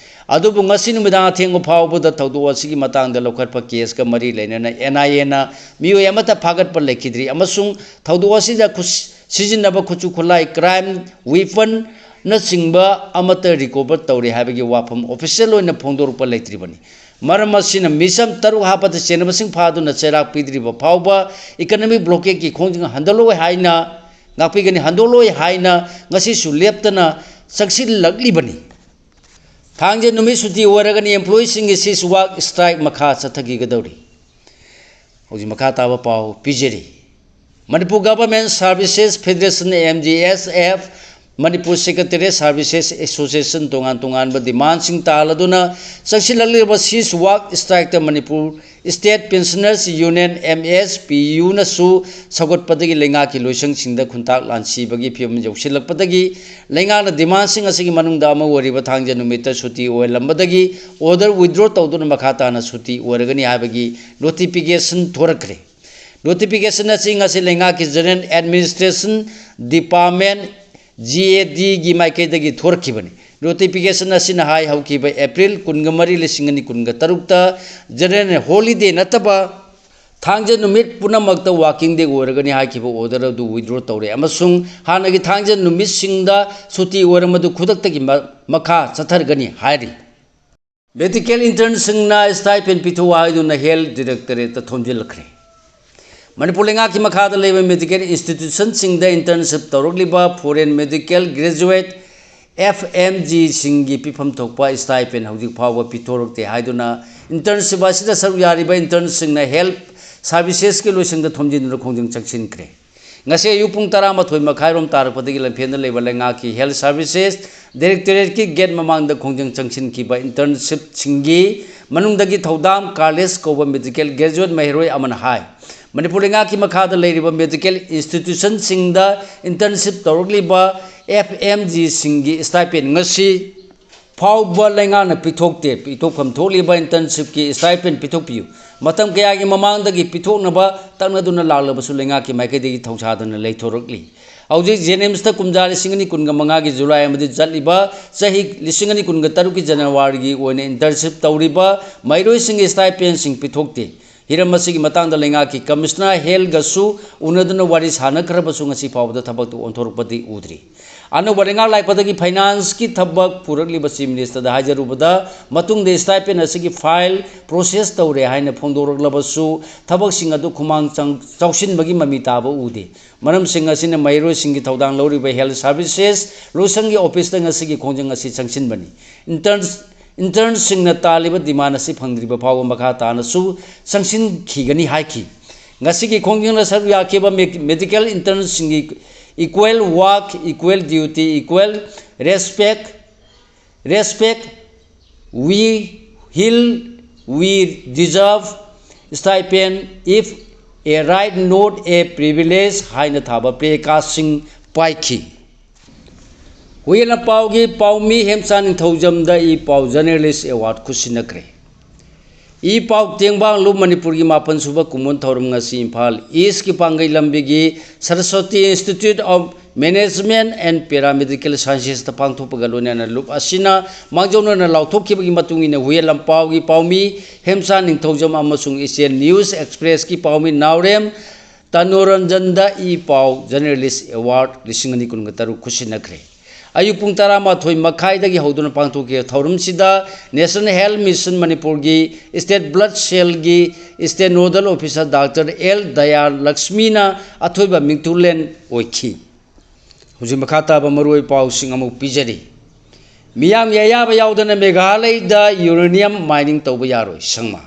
ꯑꯗꯨꯕꯨ ꯉꯁꯤ ꯅꯨꯃꯤꯗꯥꯡ ꯑꯊꯦꯡꯕ ꯐꯥꯎꯕꯗ ꯊꯧꯗꯣꯛ ꯑꯁꯤꯒꯤ ꯃꯇꯥꯡꯗ ꯂꯧꯈꯠꯄ caseꯀ ꯃꯔꯤ ꯂꯩꯅꯅ NIAꯅ ꯃꯤꯑꯣꯏ ꯑꯃꯠꯇ ꯐꯥꯒꯠꯄ ꯂꯩꯈꯤꯗ꯭ꯔꯤ ꯑꯃꯁꯨꯡ ꯊꯧꯗꯣꯛ ꯑꯁꯤꯗ ꯈꯨꯠ-, ꯁꯤꯖꯤꯟꯅꯕ ꯈꯨꯠꯁꯨ ꯈꯨꯠꯂꯥꯏ, crime weaponꯅꯆꯤꯡꯕ ꯑꯃꯠꯇ recover ꯇꯧꯔꯦ ꯍꯥꯏꯕꯒꯤ ꯋꯥꯐꯝ official ꯑꯣꯏꯅ ꯐꯣꯡꯗꯣꯔꯛꯄ ꯂꯩꯇ꯭ꯔꯤꯕꯅꯤ꯫ ꯃꯔꯝ ꯑꯁꯤꯅ ꯃꯤꯁꯝ ꯇꯔꯨꯛ ꯍꯥꯠꯄꯗ ꯆꯦꯟꯅꯕꯁꯤꯡ ꯐꯥꯗꯨꯅ ꯆꯩꯔꯥꯛ ꯄꯤꯗ꯭ꯔꯤꯕ ꯐꯥꯎꯕ economic blockadeꯀꯤ ꯈꯣꯡꯖꯪ ꯍꯟꯗꯣꯛꯂꯣꯏ ꯍꯥꯏꯅ, ꯉꯥꯛꯄꯤꯒꯅꯤ, ꯍꯟꯗꯣꯛꯂꯣꯏ ꯍꯥꯏꯅ ꯉꯁꯤꯁꯨ ꯂꯦꯞꯇꯅ ꯆꯪꯁꯤꯜꯂꯛꯂꯤꯕꯅꯤ꯫ ꯊꯥꯡꯖ ꯅꯨꯃꯤꯠ ꯁꯨꯇꯤ ꯑꯣꯏꯔꯒꯅꯤ, employeeꯁꯤꯡꯒꯤ cease work strike ꯃꯈꯥ ꯆꯠꯊꯈꯤꯒꯗꯧꯔꯤ꯫ ꯍꯧꯖꯤꯛ ꯃꯈꯥ ꯇꯥꯕ ꯄꯥꯎ ꯄꯤꯖꯔꯤ꯫ Manipur Government Services Federation, MGSF, Manipur Secretariat Services Association ꯇꯣꯉꯥꯟ ꯇꯣꯉꯥꯟꯕ demandꯁꯤꯡ ꯇꯥꯜꯂꯗꯨꯅ ꯆꯪꯁꯤꯜꯂꯛꯂꯤꯕ cease work strikeꯇ Manipur State Pensioners Union, MSPUꯅꯁꯨ ꯁꯧꯒꯠꯄꯗꯒꯤ ꯂꯩꯉꯥꯛꯀꯤ ꯂꯣꯏꯁꯪꯁꯤꯡꯗ ꯈꯨꯟꯇꯥꯛ ꯂꯥꯟꯁꯤꯕꯒꯤ ꯐꯤꯕꯝ ꯌꯧꯁꯤꯜꯂꯛꯄꯗꯒꯤ ꯂꯩꯉꯥꯛꯅ demandꯁꯤꯡ ꯑꯁꯤꯒꯤ ꯃꯅꯨꯡꯗ ꯑꯃ ꯑꯣꯏꯔꯤꯕ ꯊꯥꯡꯖ ꯅꯨꯃꯤꯠꯇ ꯁꯨꯇꯤ ꯑꯣꯏꯍꯜꯂꯝꯕꯗꯒꯤ order withdraw ꯇꯧꯗꯨꯅ ꯃꯈꯥ ꯇꯥꯅ ꯁꯨꯇꯤ ꯑꯣꯏꯔꯒꯅꯤ ꯍꯥꯏꯕꯒꯤ notification ꯊꯣꯔꯛꯈ꯭ꯔꯦ꯫ Notification ꯑꯁꯤ ꯉꯁꯤ ꯂꯩꯉꯥꯛꯀꯤ General Administration Department, GADꯒꯤ ꯃꯥꯏꯀꯩꯗꯒꯤ ꯊꯣꯔꯛꯈꯤꯕꯅꯤ꯫ Notification ꯑꯁꯤꯅ ꯍꯥꯏ ꯍꯧꯈꯤꯕ April ꯀꯨꯟꯒ ꯃꯔꯤ, ꯂꯤꯁꯤꯡ ꯑꯅꯤ ꯀꯨꯟꯒ ꯇꯔꯨꯛꯇ general holiday ꯅꯠꯇꯕ ꯊꯥꯡꯖ ꯅꯨꯃꯤꯠ ꯄꯨꯝꯅꯃꯛꯇ working day ꯑꯣꯏꯔꯒꯅꯤ ꯍꯥꯏꯈꯤꯕ order ꯑꯗꯨ withdraw ꯇꯧꯔꯦ ꯑꯃꯁꯨꯡ ꯍꯥꯟꯅꯒꯤ ꯊꯥꯡꯖ ꯅꯨꯃꯤꯠꯁꯤꯡꯗ ꯁꯨꯇꯤ ꯑꯣꯏꯔꯝꯕꯗꯨ ꯈꯨꯗꯛꯇꯒꯤ ꯃ-, ꯃꯈꯥ ꯆꯠꯊꯔꯒꯅꯤ ꯍꯥꯏꯔꯤ꯫ ꯃꯦꯗꯤꯀꯦꯜ ꯏꯟꯇꯔꯟꯁꯤꯡꯅ ꯁ꯭ꯇꯥꯏꯄꯦꯟ ꯄꯤꯊꯣꯛꯎ ꯍꯥꯏꯗꯨꯅ ꯍꯦꯜꯊ ꯗꯤꯔꯦꯛꯇꯣꯔꯦꯠꯇ ꯊꯣꯝꯖꯤꯜꯂꯛꯈ꯭ꯔꯦ꯫ ꯃꯅꯤꯄꯨꯔ ꯂꯩꯉꯥꯛꯀꯤ ꯃꯈꯥꯗ ꯂꯩꯕ ꯃꯦꯗꯤꯀꯦꯜ ꯏꯟꯁꯇꯤꯇ꯭ꯌꯨꯁꯟꯁꯤꯡꯗ ꯏꯟꯇꯔꯟꯁꯤꯞ ꯇꯧꯔꯛꯂꯤꯕ foreign medical graduate, F M ꯖꯤꯁꯤꯡꯒꯤ ꯄꯤꯐꯝ ꯊꯣꯛꯄ ꯁ꯭ꯇꯥꯏꯄꯦꯟ ꯍꯧꯖꯤꯛ ꯐꯥꯎꯕ ꯄꯤꯊꯣꯔꯛꯇꯦ ꯍꯥꯏꯗꯨꯅ ꯏꯟꯇꯔꯟꯁꯤꯞ ꯑꯁꯤꯗ ꯁꯔꯨꯛ ꯌꯥꯔꯤꯕ ꯏꯟꯇꯔꯟꯁꯤꯡꯅ ꯍꯦꯜꯊ ꯁꯥꯔꯚꯤꯁꯦꯁꯀꯤ ꯂꯣꯏꯁꯪꯗ ꯊꯣꯝꯖꯤꯟꯗꯨꯅ ꯈꯣꯡꯖꯪ ꯆꯪꯁꯤꯟꯈ꯭ꯔꯦ꯫ ꯉꯁꯤ ꯑꯌꯨꯛ ꯄꯨꯡ ꯇꯔꯥꯃꯥꯊꯣꯏ ꯃꯈꯥꯏꯔꯣꯝ ꯇꯥꯔꯛꯄꯗꯒꯤ ꯂꯝꯐꯦꯜꯗ ꯂꯩꯕ ꯂꯩꯉꯥꯛꯀꯤ ꯍꯦꯜꯊ ꯁꯥꯔꯚꯤꯁꯦꯁ ꯗꯥꯏꯔꯦꯛꯇꯣꯔꯦꯠꯀꯤ ꯒꯦꯠ ꯃꯃꯥꯡꯗ ꯈꯣꯡꯖꯪ ꯆꯪꯁꯤꯟꯈꯤꯕ ꯏꯟꯇꯔꯟꯁꯤꯞꯁꯤꯡꯒꯤ ꯃꯅꯨꯡꯗꯒꯤ ꯊꯧꯗꯥꯝ ꯀꯥꯔꯂꯦꯁ ꯀꯧꯕ ꯃꯦꯗꯤꯀꯦꯜ ꯒ꯭ꯔꯦꯖꯨꯋꯦꯠ ꯃꯍꯩꯔꯣꯏ ꯑꯃꯅ ꯍꯥꯏ, ꯃꯅꯤꯄꯨꯔ ꯂꯩꯉꯥꯛꯀꯤ ꯃꯈꯥꯗ ꯂꯩꯔꯤꯕ ꯃꯦꯗꯤꯀꯦꯜ ꯏꯟꯁꯇꯤꯇ꯭ꯌꯨꯁꯟꯁꯤꯡꯗ ꯏꯟꯇꯔꯟꯁꯤꯞ ꯇꯧꯔꯛꯂꯤꯕ ꯑꯦꯐ ꯑꯦꯝ ꯖꯤꯁꯤꯡꯒꯤ ꯁ꯭ꯇꯥꯏꯄꯦꯟ ꯉꯁꯤ ꯐꯥꯎꯕ ꯂꯩꯉꯥꯛꯅ ꯄꯤꯊꯣꯛꯇꯦ꯫ ꯄꯤꯊꯣꯛꯐꯝ ꯊꯣꯛꯂꯤꯕ ꯏꯟꯇꯔꯟꯁꯤꯞꯀꯤ ꯁ꯭ꯇꯥꯏꯄꯦꯟ ꯄꯤꯊꯣꯛꯄꯤꯌꯨ꯫ ꯃꯇꯝ ꯀꯌꯥꯒꯤ ꯃꯃꯥꯡꯗꯒꯤ ꯄꯤꯊꯣꯛꯅꯕ ꯇꯛꯅꯗꯨꯅ ꯂꯥꯛꯂꯕꯁꯨ ꯂꯩꯉꯥꯛꯀꯤ ꯃꯥꯏꯀꯩꯗꯒꯤ ꯊꯧꯁꯥꯗꯅ ꯂꯩꯊꯣꯔꯛꯂꯤ꯫ ꯍꯧꯖꯤꯛ ꯖꯦꯅꯤꯝꯁꯇ ꯀꯨꯝꯖꯥ ꯂꯤꯁꯤꯡ ꯑꯅꯤ ꯀꯨꯟꯒ ꯃꯉꯥꯒꯤ ꯖꯨꯂꯥꯏ ꯑꯃꯗꯤ ꯆꯠꯂꯤꯕ ꯆꯍꯤ ꯂꯤꯁꯤꯡ ꯑꯅꯤ ꯀꯨꯟꯒ ꯇꯔꯨꯛꯀꯤ ꯖꯅꯋꯥꯔꯤꯒꯤ ꯑꯣꯏꯅ ꯏꯟꯇꯔꯟꯁꯤꯞ ꯇꯧꯔꯤꯕ ꯃꯍꯩꯔꯣꯏꯁꯤꯡꯒꯤ ꯁ꯭ꯇꯥꯏꯄꯦꯟꯁꯤꯡ ꯄꯤꯊꯣꯛꯇꯦ꯫ ꯍꯤꯔꯝ ꯑꯁꯤꯒꯤ ꯃꯇꯥꯡꯗ ꯂꯩꯉꯥꯛꯀꯤ ꯀꯃꯤꯁꯅꯔ ꯍꯦꯜꯒꯁꯨ ꯎꯅꯗꯨꯅ ꯋꯥꯔꯤ ꯁꯥꯅꯈ꯭ꯔꯕꯁꯨ ꯉꯁꯤ ꯐꯥꯎꯕꯗ ꯊꯕꯛꯇꯨ ꯑꯣꯟꯊꯣꯔꯛꯄꯗꯤ ꯎꯗ꯭ꯔꯤ꯫ ꯑꯅꯧꯕ ꯂꯩꯉꯥꯛ ꯂꯥꯛꯄꯗꯒꯤ ꯐꯥꯏꯅꯥꯟꯁꯀꯤ ꯊꯕꯛ ꯄꯨꯔꯛꯂꯤꯕ ꯆꯤꯐ ꯃꯤꯅꯤꯁꯇꯔꯗ ꯍꯥꯏꯖꯔꯨꯕꯗ ꯃꯇꯨꯡꯗ ꯁ꯭ꯇꯥꯏꯄꯦꯟ ꯑꯁꯤꯒꯤ ꯐꯥꯏꯜ ꯄ꯭ꯔꯣꯁꯦꯁ ꯇꯧꯔꯦ ꯍꯥꯏꯅ ꯐꯣꯡꯗꯣꯔꯛꯂꯕꯁꯨ ꯊꯕꯛꯁꯤꯡ ꯑꯗꯨ ꯈꯨꯃꯥꯡ ꯆꯪ-, ꯆꯥꯎꯁꯤꯟꯕꯒꯤ ꯃꯃꯤ ꯇꯥꯕ ꯎꯗꯦ꯫ ꯃꯔꯝꯁꯤꯡ ꯑꯁꯤꯅ ꯃꯍꯩꯔꯣꯏꯁꯤꯡꯒꯤ ꯊꯧꯗꯥꯡ ꯂꯧꯔꯤꯕ ꯍꯦꯜꯊ ꯁꯥꯔꯚꯤꯁꯦꯁ ꯂꯣꯏꯁꯪꯒꯤ ꯑꯣꯐꯤꯁꯇ ꯉꯁꯤꯒꯤ ꯈꯣꯡꯖꯪ ꯑꯁꯤ ꯆꯪꯁꯤꯟꯕꯅꯤ꯫ ꯏꯟꯇꯔꯟ ꯏꯟꯇꯔꯟꯁꯤꯡꯅ ꯇꯥꯜꯂꯤꯕ ꯗꯤꯃꯥꯟ ꯑꯁꯤ ꯐꯪꯗ꯭ꯔꯤꯕ ꯐꯥꯎꯕ ꯃꯈꯥ ꯇꯥꯅꯁꯨ ꯆꯪꯁꯤꯟꯈꯤꯒꯅꯤ ꯍꯥꯏꯈꯤ꯫ ꯉꯁꯤꯒꯤ ꯈꯣꯡꯖꯪꯗ ꯁꯔꯨꯛ ꯌꯥꯈꯤꯕ ꯃꯦ-, medical ꯏꯟꯇꯔꯟꯁꯤꯡꯒꯤ equal work, equal duty, equal respect, respect, we heal, we deserve stipend, if a right, not a privilege ꯍꯥꯏꯅ ꯊꯥꯕ ꯄ꯭ꯂꯦ ꯀꯥꯔꯗꯁꯤꯡ ꯄꯥꯏꯈꯤ꯫ ꯍꯨꯏꯌꯦꯟ ꯂꯝꯄꯥꯎꯒꯤ ꯄꯥꯎꯃꯤ ꯍꯦꯝꯆꯥ ꯅꯤꯡꯊꯧꯖꯝꯗ ꯏ ꯄꯥꯎ ꯖꯔꯅꯦꯂꯤꯁ ꯑꯦꯋꯥꯔꯗ ꯈꯨꯠꯁꯤꯟꯅꯈ꯭ꯔꯦ꯫ ꯏ ꯄꯥꯎ ꯇꯦꯡꯕꯥꯡꯂꯨꯞ ꯃꯅꯤꯄꯨꯔꯒꯤ ꯃꯥꯄꯟ ꯁꯨꯕ ꯀꯨꯝꯑꯣꯟ ꯊꯧꯔꯝ ꯉꯁꯤ ꯏꯝꯐꯥꯜ ꯏꯁꯀꯤ ꯄꯥꯡꯒꯩ ꯂꯝꯕꯤꯒꯤ Saraswati Institute of Management and Paramedical Sciences ꯇ ꯄꯥꯡꯊꯣꯛꯄꯒ ꯂꯣꯏꯅꯅ ꯂꯨꯞ ꯑꯁꯤꯅ ꯃꯥꯡꯖꯧꯅꯅ ꯂꯥꯎꯊꯣꯛꯈꯤꯕꯒꯤ ꯃꯇꯨꯡ ꯏꯟꯅ ꯍꯨꯏꯌꯦꯟ ꯂꯝꯄꯥꯎꯒꯤ ꯄꯥꯎꯃꯤ ꯍꯦꯝꯆꯥ ꯅꯤꯡꯊꯧꯖꯝ ꯑꯃꯁꯨꯡ ꯏꯆꯦꯜ ꯅ꯭ꯌꯨꯁ ꯑꯦꯛꯁꯄ꯭ꯔꯦꯁꯀꯤ ꯄꯥꯎꯃꯤ ꯅꯥꯎꯔꯦꯝ ꯇꯅꯣꯔꯟꯖꯟꯗ ꯏ ꯄꯥꯎ ꯖꯔꯅꯦꯂꯤꯁ ꯑꯦꯋꯥꯔꯗ ꯂꯤꯁꯤꯡ ꯑꯅꯤ ꯀꯨꯟꯒ ꯇꯔꯨꯛ ꯈꯨꯠꯁꯤꯟꯅꯈ꯭ꯔꯦ꯫ ꯑꯌꯨꯛ ꯄꯨꯡ ꯇꯔꯥꯃꯥꯊꯣꯏ ꯃꯈꯥꯏꯗꯒꯤ ꯍꯧꯗꯨꯅ ꯄꯥꯡꯊꯣꯛꯈꯤꯕ ꯊꯧꯔꯝꯁꯤꯗ National Health Mission ꯃꯅꯤꯄꯨꯔꯒꯤ State Blood Cellꯒꯤ State Nodal Officer Doctor L ꯗꯌꯥ ꯂꯛꯁꯃꯤꯅ ꯑꯊꯣꯏꯕ ꯃꯤꯡꯊꯣꯜꯂꯦꯟ ꯑꯣꯏꯈꯤ꯫ ꯍꯧꯖꯤꯛ ꯃꯈꯥ ꯇꯥꯕ ꯃꯔꯨꯑꯣꯏꯕ ꯄꯥꯎꯁꯤꯡ ꯑꯃꯨꯛ ꯄꯤꯖꯔꯤ꯫ ꯃꯤꯌꯥꯝꯒꯤ ꯑꯌꯥꯕ ꯌꯥꯎꯗꯅ ꯃꯦꯘꯥꯂꯌꯗ uranium mining ꯇꯧꯕ ꯌꯥꯔꯣꯏ, ꯁꯪꯃꯥ꯫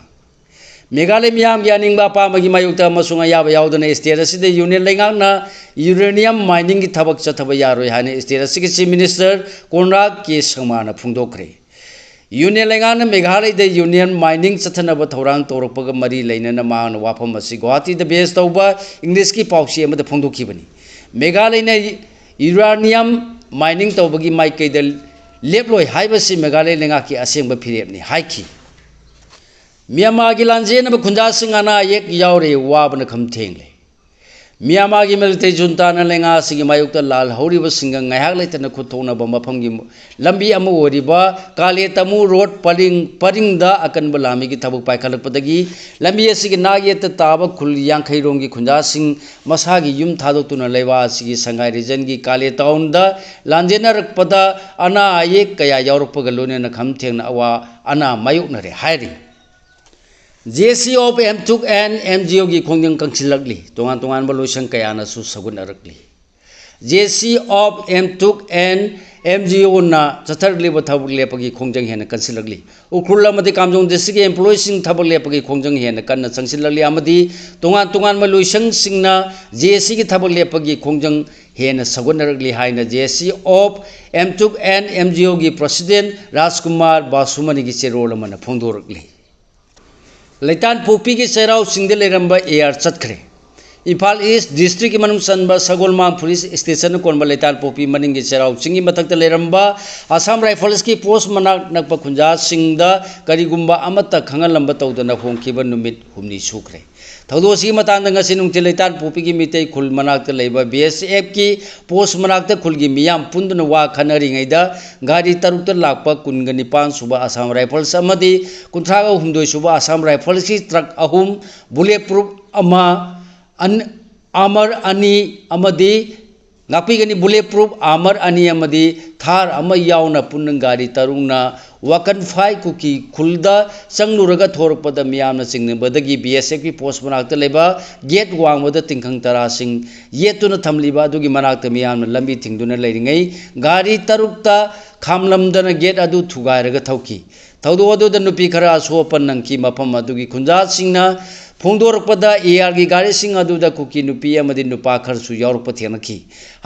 ꯃꯦꯘꯥꯂꯌ ꯃꯤꯌꯥꯝꯒꯤ ꯑꯅꯤꯡꯕ ꯑꯄꯥꯝꯕꯒꯤ ꯃꯥꯌꯣꯛꯇ ꯑꯃꯁꯨꯡ ꯑꯌꯥꯕ ꯌꯥꯎꯗꯅ state ꯑꯁꯤꯗ union ꯂꯩꯉꯥꯛꯅ uranium miningꯒꯤ ꯊꯕꯛ ꯆꯠꯊꯕ ꯌꯥꯔꯣꯏ ꯍꯥꯏꯅ state ꯑꯁꯤꯒꯤ Chief Minister ꯀꯣꯟꯔꯥꯗ ꯀꯦ ꯁꯪꯃꯥꯅ ꯐꯣꯡꯗꯣꯛꯈ꯭ꯔꯦ꯫ Union ꯂꯩꯉꯥꯛꯅ ꯃꯦꯘꯥꯂꯌꯗ uranium mining ꯆꯠꯊꯅꯕ ꯊꯧꯔꯥꯡ ꯇꯧꯔꯛꯄꯒ ꯃꯔꯤ ꯂꯩꯅꯅ ꯃꯍꯥꯛꯅ ꯋꯥꯐꯝ ꯑꯁꯤ ꯒꯨꯋꯥꯍꯥꯇꯤꯗ base ꯇꯧꯕ Englishꯀꯤ ꯄꯥꯎꯆꯦ ꯑꯃꯗ ꯐꯣꯡꯗꯣꯛꯈꯤꯕꯅꯤ꯫ ꯃꯦꯘꯥꯂꯌꯅ uranium mining ꯇꯧꯕꯒꯤ ꯃꯥꯏꯀꯩꯗ ꯂꯦꯞꯂꯣꯏ ꯍꯥꯏꯕꯁꯤ ꯃꯦꯘꯥꯂꯌ ꯂꯩꯉꯥꯛꯀꯤ ꯑꯁꯦꯡꯕ ꯐꯤꯔꯦꯞꯅꯤ ꯍꯥꯏꯈꯤ꯫ ꯃ꯭ꯌꯥꯟꯃꯥꯔꯒꯤ ꯂꯥꯟꯖꯦꯟꯅꯕ ꯈꯨꯟꯖꯥꯁꯤꯡ ꯑꯅꯥ ꯑꯌꯦꯛ ꯌꯥꯎꯔꯦ, ꯋꯥꯕꯅ ꯈꯝ ꯊꯦꯡꯂꯦ꯫ ꯃ꯭ꯌꯥꯟꯃꯥꯔꯒꯤ military juntaꯅ ꯂꯩꯉꯥꯛ ꯑꯁꯤꯒꯤ ꯃꯥꯌꯣꯛꯇ ꯂꯥꯜꯍꯧꯔꯤꯕꯁꯤꯡꯒ ꯉꯥꯏꯍꯥꯛ ꯂꯩꯇꯅ ꯈꯨꯠ ꯊꯣꯛꯅꯕ ꯃꯐꯝꯒꯤ ꯂꯝꯕꯤ ꯑꯃ ꯑꯣꯏꯔꯤꯕ ꯀꯥꯂꯦ ꯇꯥꯃꯨ road ꯄꯔꯤꯡ, ꯄꯔꯤꯡꯗ ꯑꯀꯟꯕ ꯂꯥꯟꯃꯤꯒꯤ ꯊꯕꯛ ꯄꯥꯏꯈꯠꯂꯛꯄꯗꯒꯤ ꯂꯝꯕꯤ ꯑꯁꯤꯒꯤ ꯅꯥꯛ ꯌꯦꯠꯇ ꯇꯥꯕ ꯈꯨꯜ ꯌꯥꯡꯈꯩ ꯔꯣꯝꯒꯤ ꯈꯨꯟꯖꯥꯁꯤꯡ ꯃꯁꯥꯒꯤ ꯌꯨꯝ ꯊꯥꯗꯣꯛꯇꯨꯅ ꯂꯩꯕꯥꯛ ꯑꯁꯤꯒꯤ ꯁꯪꯒꯥꯏ regionꯒꯤ ꯀꯥꯂꯦ townꯗ ꯂꯥꯟꯖꯦꯟꯅꯔꯛꯄꯗ ꯑꯅꯥ ꯑꯌꯦꯛ ꯀꯌꯥ ꯌꯥꯎꯔꯛꯄꯒ ꯂꯣꯏꯅꯅ ꯈꯝ ꯊꯦꯡꯅ ꯑꯋꯥ ꯑꯅꯥ ꯃꯥꯌꯣꯛꯅꯔꯦ ꯍꯥꯏꯔꯤ꯫ J C of M Thuk and M G Oꯒꯤ ꯈꯣꯡꯖꯪ ꯀꯪꯁꯤꯜꯂꯛꯂꯤ꯫ ꯇꯣꯉꯥꯟ ꯇꯣꯉꯥꯟꯕ ꯂꯣꯏꯁꯪ ꯀꯌꯥꯅꯁꯨ ꯁꯧꯒꯠꯅꯔꯛꯂꯤ꯫ J C of M Thuk and M G Oꯅ ꯆꯠꯊꯔꯛꯂꯤꯕ ꯊꯕꯛ ꯂꯦꯞꯄꯒꯤ ꯈꯣꯡꯖꯪ ꯍꯦꯟꯅ ꯀꯟꯁꯤꯜꯂꯛꯂꯤ꯫ ꯎꯈ꯭ꯔꯨꯜ ꯑꯃꯗꯤ ꯀꯥꯝꯖꯣꯡ districtꯀꯤ employeeꯁꯤꯡ ꯊꯕꯛ ꯂꯦꯞꯄꯒꯤ ꯈꯣꯡꯖꯪ ꯍꯦꯟꯅ ꯀꯟꯅ ꯆꯪꯁꯤꯜꯂꯛꯂꯤ ꯑꯃꯗꯤ ꯇꯣꯉꯥꯟ ꯇꯣꯉꯥꯟꯕ ꯂꯣꯏꯁꯪꯁꯤꯡꯅ J C ꯒꯤ ꯊꯕꯛ ꯂꯦꯞꯄꯒꯤ ꯈꯣꯡꯖꯪ ꯍꯦꯟꯅ ꯁꯧꯒꯠꯅꯔꯛꯂꯤ ꯍꯥꯏꯅ J C of M Thuk and M G Oꯒꯤ president ꯔꯥꯖꯀꯨꯃꯥꯔ ꯕꯥꯁꯨꯃꯅꯤꯒꯤ ꯆꯦꯔꯣꯜ ꯑꯃꯅ ꯐꯣꯡꯗꯣꯔꯛꯂꯤ꯫ ꯂꯩꯇꯥꯟꯄꯣꯛꯄꯤꯒꯤ ꯆꯩꯔꯥꯎ ꯆꯤꯡꯗ ꯂꯩꯔꯝꯕ air ꯆꯠꯈ꯭ꯔꯦ꯫ ꯏꯝꯐꯥꯜ East districtꯀꯤ ꯃꯅꯨꯡ ꯆꯟꯕ ꯁꯒꯣꯜꯃꯥꯡ police stationꯅ ꯀꯣꯟꯕ ꯂꯩꯇꯥꯟꯄꯣꯛꯄꯤ ꯃꯅꯤꯡꯒꯤ ꯆꯩꯔꯥꯎ ꯆꯤꯡꯒꯤ ꯃꯊꯛꯇ ꯂꯩꯔꯝꯕ Assam Riflesꯀꯤ post ꯃꯅꯥꯛ ꯅꯛꯄ ꯈꯨꯟꯖꯥꯁꯤꯡꯗ ꯀꯔꯤꯒꯨꯝꯕ ꯑꯃꯠꯇ ꯈꯪꯍꯜꯂꯝꯕ ꯇꯧꯗꯅ ꯍꯣꯡꯈꯤꯕ ꯅꯨꯃꯤꯠ ꯍꯨꯝꯅꯤ ꯁꯨꯈ꯭ꯔꯦ꯫ ꯊꯧꯗꯣꯛ ꯑꯁꯤꯒꯤ ꯃꯇꯥꯡꯗ ꯉꯁꯤ ꯅꯨꯡꯊꯤꯜ ꯂꯩꯇꯥꯟꯄꯣꯛꯄꯤꯒꯤ ꯃꯤꯇꯩ ꯈꯨꯜ ꯃꯅꯥꯛꯇ ꯂꯩꯕ B S Fꯀꯤ post ꯃꯅꯥꯛꯇ ꯈꯨꯜꯒꯤ ꯃꯤꯌꯥꯝ ꯄꯨꯟꯗꯨꯅ ꯋꯥ ꯈꯟꯅꯔꯤꯉꯩꯗ ꯒꯥꯔꯤ ꯇꯔꯨꯛꯇ ꯂꯥꯛꯄ ꯀꯨꯟꯒ ꯅꯤꯄꯥꯟ ꯁꯨꯕ Assam Rifles ꯑꯃꯗꯤ ꯀꯨꯟꯊ꯭ꯔꯥꯒ ꯍꯨꯝꯗꯣꯏ ꯁꯨꯕ Assam Riflesꯀꯤ truck ꯑꯍꯨꯝ, bullet proof ꯑꯃ, ꯑꯟ-, Armour ꯑꯅꯤ ꯑꯃꯗꯤ ꯉꯥꯛꯄꯤꯒꯅꯤ꯫ Bullet proof armor ꯑꯅꯤ ꯑꯃꯗꯤ ꯊꯥꯔ ꯑꯃ ꯌꯥꯎꯅ ꯄꯨꯟꯅ ꯒꯥꯔꯤ ꯇꯔꯨꯛꯅ ꯋꯥꯀꯟꯐꯥꯏ ꯀꯨꯀꯤ ꯈꯨꯜꯗ ꯆꯪꯂꯨꯔꯒ ꯊꯣꯔꯛꯄꯗ ꯃꯤꯌꯥꯝꯅ ꯆꯤꯡꯅꯕꯗꯒꯤ ꯕꯤ ꯑꯦꯁ ꯑꯦꯐꯀꯤ ꯄꯣꯁ ꯃꯅꯥꯛꯇ ꯂꯩꯕ ꯒꯦꯠ ꯋꯥꯡꯃꯗ ꯇꯤꯡꯈꯪ ꯇꯔꯥꯁꯤꯡ ꯌꯦꯠꯇꯨꯅ ꯊꯝꯂꯤꯕ ꯑꯗꯨꯒꯤ ꯃꯅꯥꯛꯇ ꯃꯤꯌꯥꯝꯅ ꯂꯝꯕꯤ ꯊꯤꯡꯗꯨꯅ ꯂꯩꯔꯤꯉꯩ ꯒꯥꯔꯤ ꯇꯔꯨꯛꯇ ꯈꯥꯝꯂꯝꯗꯅ ꯒꯦꯠ ꯑꯗꯨ ꯊꯨꯒꯥꯏꯔꯒ ꯊꯧꯈꯤ꯫ ꯊꯧꯗꯣꯛ ꯑꯗꯨꯗ ꯅꯨꯄꯤ ꯈꯔ ꯑꯁꯣꯛ ꯑꯄꯟ ꯅꯪꯈꯤ꯫ ꯃꯐꯝ ꯑꯗꯨꯒꯤ ꯈꯨꯟꯖꯥꯁꯤꯡꯅ ꯐꯣꯡꯗꯣꯔꯛꯄꯗ ꯑꯦ ꯑꯥꯔꯒꯤ ꯒꯥꯔꯤꯁꯤꯡ ꯑꯗꯨꯗ ꯀꯨꯀꯤ ꯅꯨꯄꯤ ꯑꯃꯗꯤ ꯅꯨꯄꯥ ꯈꯔꯁꯨ ꯌꯥꯎꯔꯛꯄ ꯊꯦꯡꯅꯈꯤ꯫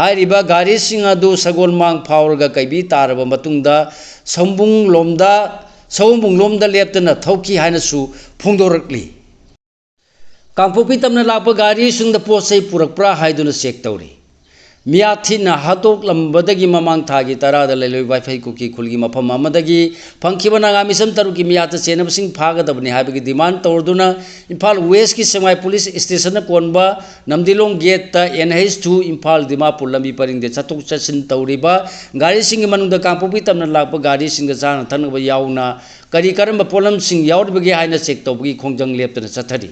ꯍꯥꯏꯔꯤꯕ ꯒꯥꯔꯤꯁꯤꯡ ꯑꯗꯨ ꯁꯒꯣꯜꯃꯥꯡ ꯐꯥꯎꯔꯒ ꯀꯩꯕꯤ ꯇꯥꯔꯕ ꯃꯇꯨꯡꯗ ꯁꯧꯕꯨꯡꯂꯣꯝꯗ, ꯁꯧꯕꯨꯡꯂꯣꯝꯗ ꯂꯦꯞꯇꯅ ꯊꯧꯈꯤ ꯍꯥꯏꯅꯁꯨ ꯐꯣꯡꯗꯣꯔꯛꯂꯤ꯫ ꯀꯥꯡꯄꯣꯛꯄꯤ ꯇꯝꯅ ꯂꯥꯛꯄ ꯒꯥꯔꯤꯁꯤꯡꯗ ꯄꯣꯠ ꯆꯩ ꯄꯨꯔꯛꯄ꯭ꯔꯥ ꯍꯥꯏꯗꯨꯅ ꯆꯦꯛ ꯇꯧꯔꯤ꯫ ꯃꯤꯌꯥꯊꯤꯅ ꯍꯥꯠꯇꯣꯛꯂꯝꯕꯗꯒꯤ ꯃꯃꯥꯡ ꯊꯥꯒꯤ ꯇꯔꯥꯗ ꯂꯩꯂꯣꯏ ꯋꯥꯏꯐꯩ ꯀꯨꯀꯤ ꯈꯨꯜꯒꯤ ꯃꯐꯝ ꯑꯃꯗꯒꯤ ꯐꯪꯈꯤꯕ ꯅꯥꯒꯥ ꯃꯤꯁꯝ ꯇꯔꯨꯛꯀꯤ ꯃꯤꯌꯥꯠꯇ ꯆꯦꯟꯅꯕꯁꯤꯡ ꯐꯥꯒꯗꯕꯅꯤ ꯍꯥꯏꯕꯒꯤ ꯗꯤꯃꯥꯟ ꯇꯧꯗꯨꯅ ꯏꯝꯐꯥꯜ ꯋꯦꯁꯀꯤ ꯁꯦꯡꯃꯥꯏ ꯄꯨꯂꯤꯁ ꯁ꯭ꯇꯦꯁꯟꯅ ꯀꯣꯟꯕ ꯅꯝꯗꯤꯂꯣꯡ ꯒꯦꯠꯇ N H two Imphal Dimapur ꯂꯝꯕꯤ ꯄꯔꯤꯡꯗ ꯆꯠꯊꯣꯛ ꯆꯠꯁꯤꯟ ꯇꯧꯔꯤꯕ ꯒꯥꯔꯤꯁꯤꯡꯒꯤ ꯃꯅꯨꯡꯗ ꯀꯥꯡꯄꯣꯛꯄꯤ ꯇꯝꯅ ꯂꯥꯛꯄ ꯒꯥꯔꯤꯁꯤꯡꯗ ꯆꯥꯅ ꯊꯛꯅꯕ ꯌꯥꯎꯅ ꯀꯔꯤ ꯀꯔꯝꯕ ꯄꯣꯠꯂꯝꯁꯤꯡ ꯌꯥꯎꯔꯤꯕꯒꯦ ꯍꯥꯏꯅ ꯆꯦꯛ ꯇꯧꯕꯒꯤ ꯈꯣꯡꯖꯪ ꯂꯦꯞꯇꯅ ꯆꯠꯊꯔꯤ꯫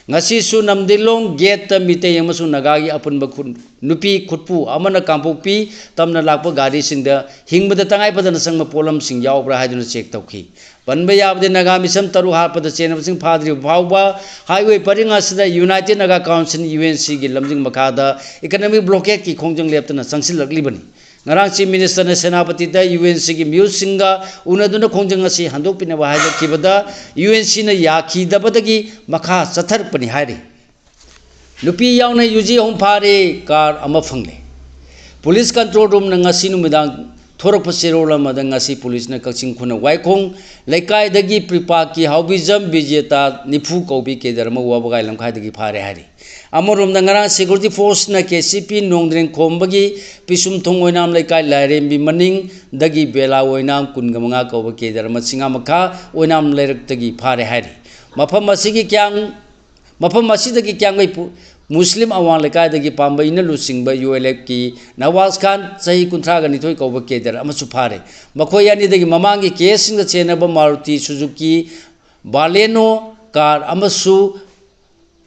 ꯉꯁꯤꯁꯨ ꯅꯝꯗꯤꯂꯣꯡ ꯒꯦꯠꯇ ꯃꯤꯇꯩ ꯑꯃꯁꯨꯡ ꯅꯥꯒꯥꯒꯤ ꯑꯄꯨꯟꯕ ꯈꯨꯠ-, ꯅꯨꯄꯤ ꯈꯨꯠꯄꯨ ꯑꯃꯅ ꯀꯥꯡꯄꯣꯛꯄꯤ ꯇꯝꯅ ꯂꯥꯛꯄ ꯒꯥꯔꯤꯁꯤꯡꯗ ꯍꯤꯡꯕꯗ ꯇꯉꯥꯏ ꯐꯗꯅ ꯆꯪꯕ ꯄꯣꯠꯂꯝꯁꯤꯡ ꯌꯥꯎꯕ꯭ꯔꯥ ꯍꯥꯏꯗꯨꯅ ꯆꯦꯛ ꯇꯧꯈꯤ꯫ ꯄꯟꯕ ꯌꯥꯕꯗꯤ ꯅꯥꯒꯥ ꯃꯤꯁꯝ ꯇꯔꯨꯛ ꯍꯥꯠꯄꯗ ꯆꯦꯟꯅꯕꯁꯤꯡ ꯐꯥꯗ꯭ꯔꯤꯕ ꯐꯥꯎꯕ ꯍꯥꯏꯋꯦ ꯄꯔꯤꯡ ꯑꯁꯤꯗ united Naga council, U N ꯁꯤꯒꯤ ꯂꯝꯖꯤꯡ ꯃꯈꯥꯗ ꯏꯀꯅꯃꯤꯛ ꯕ꯭ꯂꯣꯀꯦꯠꯀꯤ ꯈꯣꯡꯖꯪ ꯂꯦꯞꯇꯅ ꯆꯪꯁꯤꯜꯂꯛꯂꯤꯕꯅꯤ꯫ ꯉꯔꯥꯡ ꯆꯤꯐ ꯃꯤꯅꯤꯁꯇꯔꯅ ꯁꯦꯅꯥꯄꯇꯤꯗ ꯌꯨ ꯑꯦꯟ ꯁꯤꯒꯤ ꯃꯤꯍꯨꯠꯁꯤꯡꯒ ꯎꯅꯗꯨꯅ ꯈꯣꯡꯖꯪ ꯑꯁꯤ ꯍꯟꯗꯣꯛꯄꯤꯅꯕ ꯍꯥꯏꯖꯈꯤꯕꯗ ꯌꯨ ꯑꯦꯟ ꯁꯤꯅ ꯌꯥꯈꯤꯗꯕꯗꯒꯤ ꯃꯈꯥ ꯆꯠꯊꯔꯛꯄꯅꯤ ꯍꯥꯏꯔꯤ꯫ ꯅꯨꯄꯤ ꯌꯥꯎꯅ ꯌꯨ ꯖꯤ ꯑꯍꯨꯝ ꯐꯥꯔꯦ, ꯀꯥꯔ ꯑꯃ ꯐꯪꯂꯦ꯫ ꯄꯨꯂꯤꯁ ꯀꯟꯇ꯭ꯔꯣꯜ ꯔꯨꯝꯅ ꯉꯁꯤ ꯅꯨꯃꯤꯗꯥꯡ ꯊꯣꯔꯛꯄ ꯆꯦꯔꯣꯜ ꯑꯃꯗ ꯉꯁꯤ ꯄꯨꯂꯤꯁꯅ ꯀꯛꯆꯤꯡ ꯈꯨꯅꯧ ꯋꯥꯏꯈꯣꯡ ꯂꯩꯀꯥꯏꯗꯒꯤ ꯄ꯭ꯔꯤꯄꯥꯛꯀꯤ ꯍꯥꯎꯕꯤꯖꯝ ꯕꯤꯖꯦꯇꯥ ꯅꯤꯐꯨ ꯀꯧꯕꯤ ꯀꯦꯗꯔ ꯑꯃ ꯋꯥꯕꯒꯥꯏ ꯂꯝꯈꯥꯏꯗꯒꯤ ꯐꯥꯔꯦ ꯍꯥꯏꯔꯤ꯫ ꯑꯃꯔꯣꯝꯗ ꯉꯔꯥꯡ ꯁꯦꯀ꯭ꯌꯨꯔꯤꯇꯤ ꯐꯣꯔꯁꯅ ꯀꯦ ꯁꯤ ꯄꯤ ꯅꯣꯡꯗ꯭ꯔꯦꯟ ꯈꯣꯝꯕꯒꯤ ꯄꯤꯁꯨꯝꯊꯣꯡ ꯑꯣꯏꯅꯥꯝ ꯂꯩꯀꯥꯏ ꯂꯥꯏꯔꯦꯝꯕꯤ ꯃꯅꯤꯡꯗꯒꯤ ꯕꯦꯂꯥ ꯑꯣꯏꯅꯥꯝ ꯀꯨꯟꯒ ꯃꯉꯥ ꯀꯧꯕ ꯀꯦꯗꯔ ꯑꯃ ꯆꯤꯡꯉꯥꯃꯈꯥ ꯑꯣꯏꯅꯥꯝ ꯂꯩꯔꯛꯇꯒꯤ ꯐꯥꯔꯦ ꯍꯥꯏꯔꯤ꯫ ꯃꯐꯝ ꯑꯁꯤꯒꯤ ꯀ꯭ꯌꯥꯝ ꯃꯐꯝ ꯑꯁꯤꯗꯒꯤ ꯀ꯭ꯌꯥꯝꯒꯩ ꯄꯨ-, ꯃꯨꯁꯂꯤꯝ ꯑꯋꯥꯡ ꯂꯩꯀꯥꯏꯗꯒꯤ ꯄꯥꯝꯕꯩꯅ ꯂꯨꯆꯤꯡꯕ ꯌꯨ ꯑꯦꯜ ꯑꯦꯐꯀꯤ ꯅꯋꯥꯖ ꯈꯥꯟ, ꯆꯍꯤ ꯀꯨꯟꯊ꯭ꯔꯥꯒ ꯅꯤꯊꯣꯏ ꯀꯧꯕ ꯀꯦꯗꯔ ꯑꯃꯁꯨ ꯐꯥꯔꯦ꯫ ꯃꯈꯣꯏ ꯑꯅꯤꯗꯒꯤ ꯃꯃꯥꯡꯒꯤ ꯀꯦꯁꯁꯤꯡꯗ ꯆꯦꯟꯅꯕ ꯃꯥꯔꯨꯇꯤ ꯁꯨꯖꯨꯀꯤ ꯕꯥꯂꯦꯅꯣ ꯀꯥꯔ ꯑꯃꯁꯨ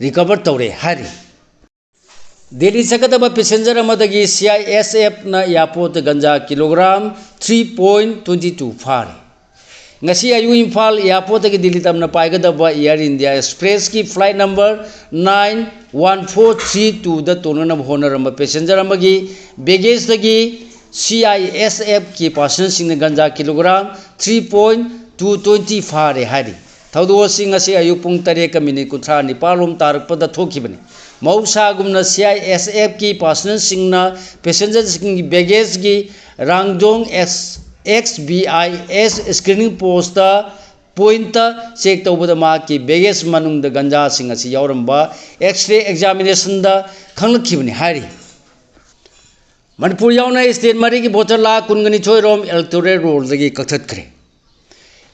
ꯔꯤꯀꯚꯔ ꯇꯧꯔꯦ ꯍꯥꯏꯔꯤ꯫ ꯗꯦꯜꯂꯤ ꯆꯠꯀꯗꯕ ꯄꯦꯁꯦꯟꯖꯔ ꯑꯃꯗꯒꯤ ꯁꯤ ꯑꯥꯏ ꯑꯦꯁ ꯑꯦꯐꯅ ꯑꯦꯌꯥꯔꯄꯣꯔꯠꯇ ganja kilogram three point twenty two ꯐꯥꯔꯦ꯫ ꯉꯁꯤ ꯑꯌꯨꯛ ꯏꯝꯐꯥꯜ ꯑꯦꯌꯥꯔꯄꯣꯔꯠꯇꯒꯤ ꯗꯤꯜꯂꯤ ꯇꯝꯅ ꯄꯥꯏꯒꯗꯕ ꯑꯦꯌꯥꯔ ꯏꯟꯗꯤꯌꯥ ꯑꯦꯛꯁꯄ꯭ꯔꯦꯁꯀꯤ flight number nine one four three ꯇꯨꯗ ꯇꯣꯡꯅꯅꯕ ꯍꯣꯠꯅꯔꯝꯕ ꯄꯦꯁꯦꯟꯖꯔ ꯑꯃꯒꯤ ꯕꯦꯒꯦꯖꯇꯒꯤ ꯁꯤ ꯑꯥꯏ ꯑꯦꯁ ꯑꯦꯐꯀꯤ ꯄꯥꯔꯁꯅꯦꯜꯁꯤꯡꯅ ganja kilogram three point two twenty ꯐꯥꯔꯦ ꯍꯥꯏꯔꯤ꯫ ꯊꯧꯗꯣꯛ ꯑꯁꯤ ꯉꯁꯤ ꯑꯌꯨꯛ ꯄꯨꯡ ꯇꯔꯦꯠꯀ ꯃꯤꯅꯤꯠ ꯀꯨꯟꯊ꯭ꯔꯥ ꯅꯤꯄꯥꯜ ꯔꯣꯝ ꯇꯥꯔꯛꯄꯗ ꯊꯣꯛꯈꯤꯕꯅꯤ꯫ ꯃꯍꯧꯁꯥꯒꯨꯝꯅ ꯁꯤ ꯑꯥꯏ ꯑꯦꯁ ꯑꯦꯐꯀꯤ ꯄꯥꯔꯁꯅꯦꯜꯁꯤꯡꯅ ꯄꯦꯁꯦꯟꯖꯔꯁꯤꯡꯒꯤ ꯕꯦꯒꯦꯖꯀꯤ ꯔꯥꯡꯗꯣꯡ X, X B I S screening post ꯄꯣꯏꯟꯠꯇ ꯆꯦꯛ ꯇꯧꯕꯗ ꯃꯍꯥꯛꯀꯤ ꯕꯦꯒꯦꯖ ꯃꯅꯨꯡꯗ ꯒꯟꯖꯥꯁꯤꯡ ꯑꯁꯤ ꯌꯥꯎꯔꯝꯕ ꯑꯦꯛꯁ ꯔꯦ ꯑꯦꯛꯖꯥꯃꯤꯅꯦꯁꯟꯗ ꯈꯪꯂꯛꯈꯤꯕꯅꯤ ꯍꯥꯏꯔꯤ꯫ ꯃꯅꯤꯄꯨꯔ ꯌꯥꯎꯅ ꯁ꯭ꯇꯦꯠ ꯃꯔꯤꯒꯤ ꯚꯣꯇꯔ ꯂꯥꯈ ꯀꯨꯟꯒ ꯅꯤꯊꯣꯏ ꯔꯣꯝ ꯏꯂꯦꯛꯇꯣꯔꯦꯜ ꯔꯣꯜꯗꯒꯤ ꯀꯛꯊꯠꯈ꯭ꯔꯦ꯫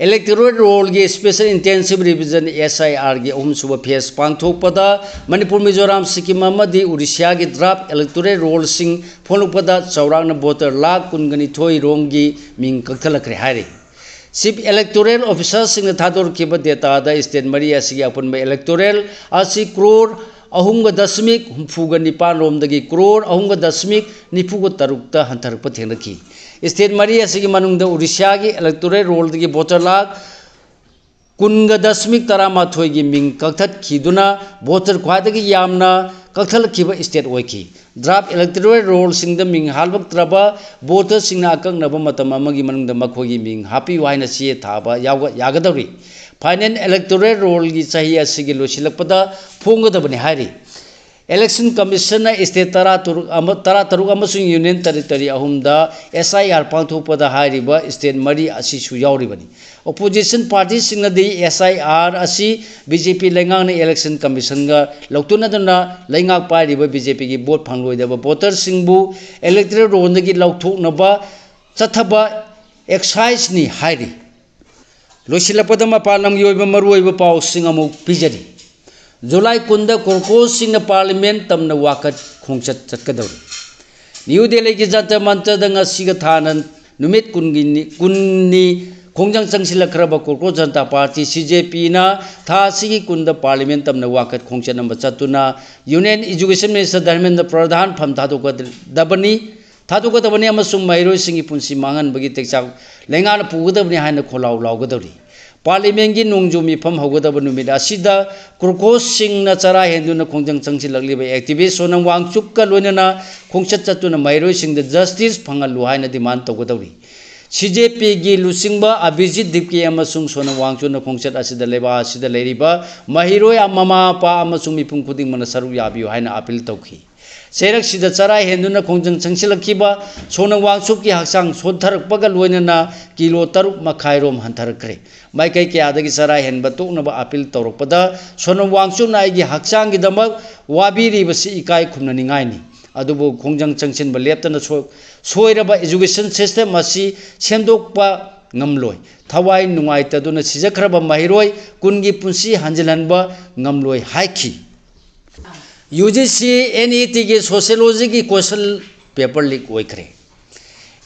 ꯏꯂꯦꯛꯇꯣꯔꯦꯜ ꯔꯣꯜꯒꯤ ꯁ꯭ꯄꯦꯁꯦꯜ ꯏꯟꯇꯦꯟꯁꯤꯚ ꯔꯤꯚꯤꯖꯟ, ꯑꯦꯁ ꯑꯥꯏ ꯑꯥꯔꯒꯤ ꯑꯍꯨꯝꯁꯨꯕ ꯐꯦꯖ ꯄꯥꯡꯊꯣꯛꯄꯗ ꯃꯅꯤꯄꯨꯔ, ꯃꯤꯖꯣꯔꯥꯝ, ꯁꯤꯛꯀꯤꯝ ꯑꯃꯗꯤ ꯎꯔꯤꯁ꯭ꯌꯥꯒꯤ ꯗ꯭ꯔꯥꯐ ꯏꯂꯦꯛꯇꯣꯔꯦꯜ ꯔꯣꯜꯁꯤꯡ ꯐꯣꯡꯂꯛꯄꯗ ꯆꯥꯎꯔꯥꯛꯅ ꯚꯣꯇꯔ ꯂꯥꯈ ꯀꯨꯟꯒ ꯅꯤꯊꯣꯏ ꯔꯣꯝꯒꯤ ꯃꯤꯡ ꯀꯛꯊꯠꯂꯛꯈ꯭ꯔꯦ ꯍꯥꯏꯔꯤ꯫ ꯆꯤꯐ ꯏꯂꯦꯛꯇꯣꯔꯦꯜ ꯑꯣꯐꯤꯁꯥꯔꯁꯤꯡꯅ ꯊꯥꯗꯣꯔꯛꯈꯤꯕ ꯗꯦꯇꯥꯗ ꯁ꯭ꯇꯦꯠ ꯃꯔꯤ ꯑꯁꯤꯒꯤ ꯑꯄꯨꯟꯕ ꯏꯂꯦꯛꯇꯣꯔꯦꯜ ꯑꯁꯤ ꯀ꯭ꯔꯣꯔ ꯑꯍꯨꯝꯒ ꯗꯁꯃꯤꯛ ꯍꯨꯝꯐꯨꯒ ꯅꯤꯄꯥꯟ ꯔꯣꯝꯗꯒꯤ ꯀ꯭ꯔꯣꯔ ꯑꯍꯨꯝꯒ ꯗꯁꯃꯤꯛ ꯅꯤꯐꯨꯒ ꯇꯔꯨꯛꯇ ꯍꯟꯊꯔꯛꯄ ꯊꯦꯡꯅꯈꯤ꯫ ꯁ꯭ꯇꯦꯠ ꯃꯔꯤ ꯑꯁꯤꯒꯤ ꯃꯅꯨꯡꯗ ꯎꯔꯤꯁ꯭ꯌꯥꯒꯤ ꯏꯂꯦꯛꯇꯣꯔꯦꯜ ꯔꯣꯜꯗꯒꯤ ꯚꯣꯇꯔ ꯂꯥꯈ ꯀꯨꯟꯒ ꯗꯁꯃꯤꯛ ꯇꯔꯥꯃꯥꯊꯣꯏꯒꯤ ꯃꯤꯡ ꯀꯛꯊꯠꯈꯤꯗꯨꯅ ꯚꯣꯇꯔ ꯈ꯭ꯋꯥꯏꯗꯒꯤ ꯌꯥꯝꯅ ꯀꯛꯊꯠꯂꯛꯈꯤꯕ ꯁ꯭ꯇꯦꯠ ꯑꯣꯏꯈꯤ꯫ ꯗ꯭ꯔꯥꯐ ꯏꯂꯦꯛꯇꯣꯔꯦꯜ ꯔꯣꯜꯁꯤꯡꯗ ꯃꯤꯡ ꯍꯥꯞꯂꯛꯇ꯭ꯔꯕ ꯚꯣꯇꯔꯁꯤꯡꯅ ꯑꯀꯛꯅꯕ ꯃꯇꯝ ꯑꯃꯒꯤ ꯃꯅꯨꯡꯗ ꯃꯈꯣꯏꯒꯤ ꯃꯤꯡ ꯍꯥꯞꯄꯤꯌꯨ ꯍꯥꯏꯅ ꯆꯦ ꯊꯥꯕ ꯌꯥꯎꯒ-, ꯌꯥꯒꯗꯧꯔꯤ꯫ ꯐꯥꯏꯅꯦꯜ ꯏꯂꯦꯛꯇꯣꯔꯦꯜ ꯔꯣꯜꯒꯤ ꯆꯍꯤ ꯑꯁꯤꯒꯤ ꯂꯣꯏꯁꯤꯜꯂꯛꯄꯗ ꯐꯣꯡꯒꯗꯕꯅꯤ ꯍꯥꯏꯔꯤ꯫ ꯏꯂꯦꯛꯁꯟ ꯀꯃꯤꯁꯟꯅ ꯁ꯭ꯇꯦꯠ ꯇꯔꯥꯇꯔꯨꯛ ꯑꯃ-, ꯇꯔꯥꯇꯔꯨꯛ ꯑꯃꯁꯨꯡ ꯌꯨꯅꯤꯌꯟ ꯇꯦꯔꯤꯇꯣꯔꯤ ꯑꯍꯨꯝꯗ ꯑꯦꯁ ꯑꯥꯏ ꯑꯥꯔ ꯄꯥꯡꯊꯣꯛꯄꯗ ꯍꯥꯏꯔꯤꯕ ꯁ꯭ꯇꯦꯠ ꯃꯔꯤ ꯑꯁꯤꯁꯨ ꯌꯥꯎꯔꯤꯕꯅꯤ꯫ ꯑꯣꯄꯣꯖꯤꯁꯟ ꯄꯥꯔꯇꯤꯁꯤꯡꯅꯗꯤ ꯑꯦꯁ ꯑꯥꯏ ꯑꯥꯔ ꯑꯁꯤ ꯕꯤ ꯖꯦ ꯄꯤ ꯂꯩꯉꯥꯛꯅ ꯏꯂꯦꯛꯁꯟ ꯀꯃꯤꯁꯟꯒ ꯂꯧꯇꯨꯅꯗꯨꯅ ꯂꯩꯉꯥꯛ ꯄꯥꯏꯔꯤꯕ ꯕꯤ ꯖꯦ ꯄꯤꯒꯤ ꯚꯣꯠ ꯐꯪꯂꯣꯏꯗꯕ ꯚꯣꯇꯔꯁꯤꯡꯕꯨ ꯏꯂꯦꯛꯇꯣꯔꯦꯜ ꯔꯣꯜꯗꯒꯤ ꯂꯧꯊꯣꯛꯅꯕ ꯆꯠꯊꯕ ꯑꯦꯛꯁꯔꯁꯥꯏꯖꯅꯤ ꯍꯥꯏꯔꯤ꯫ ꯂꯣꯏꯁꯤꯜꯂꯛꯄꯗ ꯃꯄꯥꯟ ꯂꯝꯒꯤ ꯑꯣꯏꯕ ꯃꯔꯨꯑꯣꯏꯕ ꯄꯥꯎꯁꯤꯡ ꯑꯃꯨꯛ ꯄꯤꯖꯔꯤ꯫ ꯖꯨꯂꯥꯏ ꯀꯨꯟꯗ ꯀꯣꯔꯀꯣꯁꯁꯤꯡꯅ ꯄꯥꯔꯂꯤꯌꯥꯃꯦꯟꯠ ꯇꯝꯅ ꯋꯥꯀꯠ ꯈꯣꯡꯆꯠ ꯆꯠꯀꯗꯧꯔꯤ꯫ ꯅ꯭ꯌꯨ ꯗꯦꯜꯂꯤꯒꯤ ꯖꯟꯇꯔ ꯃꯟꯇꯔꯗ ꯉꯁꯤꯒ ꯊꯥꯅ ꯅꯨꯃꯤꯠ ꯀꯨꯟꯒꯤ ꯅꯤ-, ꯀꯨꯟꯅꯤ ꯈꯣꯡꯖꯪ ꯆꯪꯁꯤꯜꯂꯛꯈ꯭ꯔꯕ ꯀꯣꯀ꯭ꯔꯣꯁ ꯖꯅꯇꯥ ꯄꯥꯔꯇꯤ, ꯁꯤ ꯖꯦ ꯄꯤꯅ, ꯊꯥ ꯑꯁꯤꯒꯤ ꯀꯨꯟꯗ ꯄꯥꯔꯂꯤꯌꯥꯃꯦꯟ ꯇꯝꯅ ꯋꯥꯀꯠ ꯈꯣꯡꯆꯠ ꯑꯃ ꯆꯠꯇꯨꯅ ꯌꯨꯅꯤꯌꯟ ꯑꯦꯖꯨꯀꯦꯁꯟ ꯃꯤꯅꯤꯁꯇꯔ ꯙꯔꯃꯦꯟꯗ꯭ꯔ ꯄ꯭ꯔꯙꯥꯟ ꯐꯝ ꯊꯥꯗꯣꯛꯀꯗꯕꯅꯤ, ꯊꯥꯗꯣꯛꯀꯗꯕꯅꯤ ꯑꯃꯁꯨꯡ ꯃꯍꯩꯔꯣꯏꯁꯤꯡꯒꯤ ꯄꯨꯟꯁꯤ ꯃꯥꯡꯍꯟꯕꯒꯤ ꯇꯦꯛꯆꯥꯛ ꯂꯩꯉꯥꯛꯅ ꯄꯨꯒꯗꯕꯅꯤ ꯍꯥꯏꯅ ꯈꯣꯜꯂꯥꯎ ꯂꯥꯎꯒꯗꯧꯔꯤ꯫ ꯄꯥꯔꯂꯤꯌꯥꯃꯦꯟꯒꯤ ꯅꯣꯡꯖꯨ ꯃꯤꯐꯝ ꯍꯧꯒꯗꯕ ꯅꯨꯃꯤꯠ ꯑꯁꯤꯗ ꯀꯣꯀ꯭ꯔꯣꯁꯁꯤꯡꯅ ꯆꯔꯥ ꯍꯦꯟꯗꯨꯅ ꯈꯣꯡꯖꯪ ꯆꯪꯁꯤꯜꯂꯛꯂꯤꯕ ꯑꯦꯛꯇꯤꯚꯤꯁ ꯁꯣꯅꯝ ꯋꯥꯡꯆꯨꯛꯀ ꯂꯣꯏꯅꯅ ꯈꯣꯡꯆꯠ ꯆꯠꯇꯨꯅ ꯃꯍꯩꯔꯣꯏꯁꯤꯡꯗ ꯖꯁꯇꯤꯁ ꯐꯪꯍꯜꯂꯨ ꯍꯥꯏꯅ ꯗꯤꯃꯥꯟ ꯇꯧꯒꯗꯧꯔꯤ꯫ ꯁꯤ ꯖꯦ ꯄꯤꯒꯤ ꯂꯨꯆꯤꯡꯕ ꯑꯚꯤꯖꯤꯠ ꯗꯤꯞꯀꯦ ꯑꯃꯁꯨꯡ ꯁꯣꯅꯝ ꯋꯥꯡꯆꯨꯛꯅ ꯈꯣꯡꯆꯠ ꯑꯁꯤꯗ ꯂꯩꯕꯥꯛ ꯑꯁꯤꯗ ꯂꯩꯔꯤꯕ ꯃꯍꯩꯔꯣꯏ ꯃꯃꯥ ꯃꯄꯥ ꯑꯃꯁꯨꯡ ꯃꯤꯄꯨꯝ ꯈꯨꯗꯤꯡꯃꯛꯅ ꯁꯔꯨꯛ ꯌꯥꯕꯤꯌꯨ ꯍꯥꯏꯅ ꯑꯥꯄꯤꯜ ꯇꯧꯈꯤ꯫ ꯆꯩꯔꯛꯁꯤꯗ ꯆꯔꯥ ꯍꯦꯟꯗꯨꯅ ꯈꯣꯡꯖꯪ ꯆꯪꯁꯤꯜꯂꯛꯈꯤꯕ ꯁꯣꯅꯝ ꯋꯥꯡꯆꯨꯛꯀꯤ ꯍꯛꯆꯥꯡ ꯁꯣꯟꯊꯔꯛꯄꯒ ꯂꯣꯏꯅꯅ ꯀꯤꯂꯣ ꯇꯔꯨꯛ ꯃꯈꯥꯏꯔꯣꯝ ꯍꯟꯊꯔꯛꯈ꯭ꯔꯦ꯫ ꯃꯥꯏꯀꯩ ꯀꯌꯥꯗꯒꯤ ꯆꯔꯥ ꯍꯦꯟꯕ ꯇꯣꯛꯅꯕ ꯑꯥꯄꯤꯜ ꯇꯧꯔꯛꯄꯗ ꯁꯣꯅꯝ ꯋꯥꯡꯆꯨꯛꯅ ꯑꯩꯒꯤ ꯍꯛꯆꯥꯡꯒꯤꯗꯃꯛ ꯋꯥꯕꯤꯔꯤꯕꯁꯤ ꯏꯀꯥꯏ ꯈꯨꯝꯅꯅꯤꯡꯉꯥꯏꯅꯤ꯫ ꯑꯗꯨꯕꯨ ꯈꯣꯡꯖꯪ ꯆꯪꯁꯤꯟꯕ ꯂꯦꯞꯇꯅ ꯁꯣ-, ꯁꯣꯏꯔꯕ ꯑꯦꯖꯨꯀꯦꯁꯟ ꯁꯤꯁꯇꯦꯝ ꯑꯁꯤ ꯁꯦꯝꯗꯣꯛꯄ ꯉꯝꯂꯣꯏ꯫ ꯊꯋꯥꯏ ꯅꯨꯡꯉꯥꯏꯇꯗꯨꯅ ꯁꯤꯖꯈ꯭ꯔꯕ ꯃꯍꯩꯔꯣꯏ ꯀꯨꯟꯒꯤ ꯄꯨꯟꯁꯤ ꯍꯟꯖꯤꯜꯍꯟꯕ ꯉꯝꯂꯣꯏ ꯍꯥꯏꯈꯤ꯫ U G C N E ꯇꯤꯒꯤ ꯁꯣꯁꯤꯌꯣꯂꯣꯖꯤꯒꯤ ꯀꯣꯏꯁꯟ ꯄꯦꯄꯔ ꯂꯤꯛ ꯑꯣꯏꯈ꯭ꯔꯦ꯫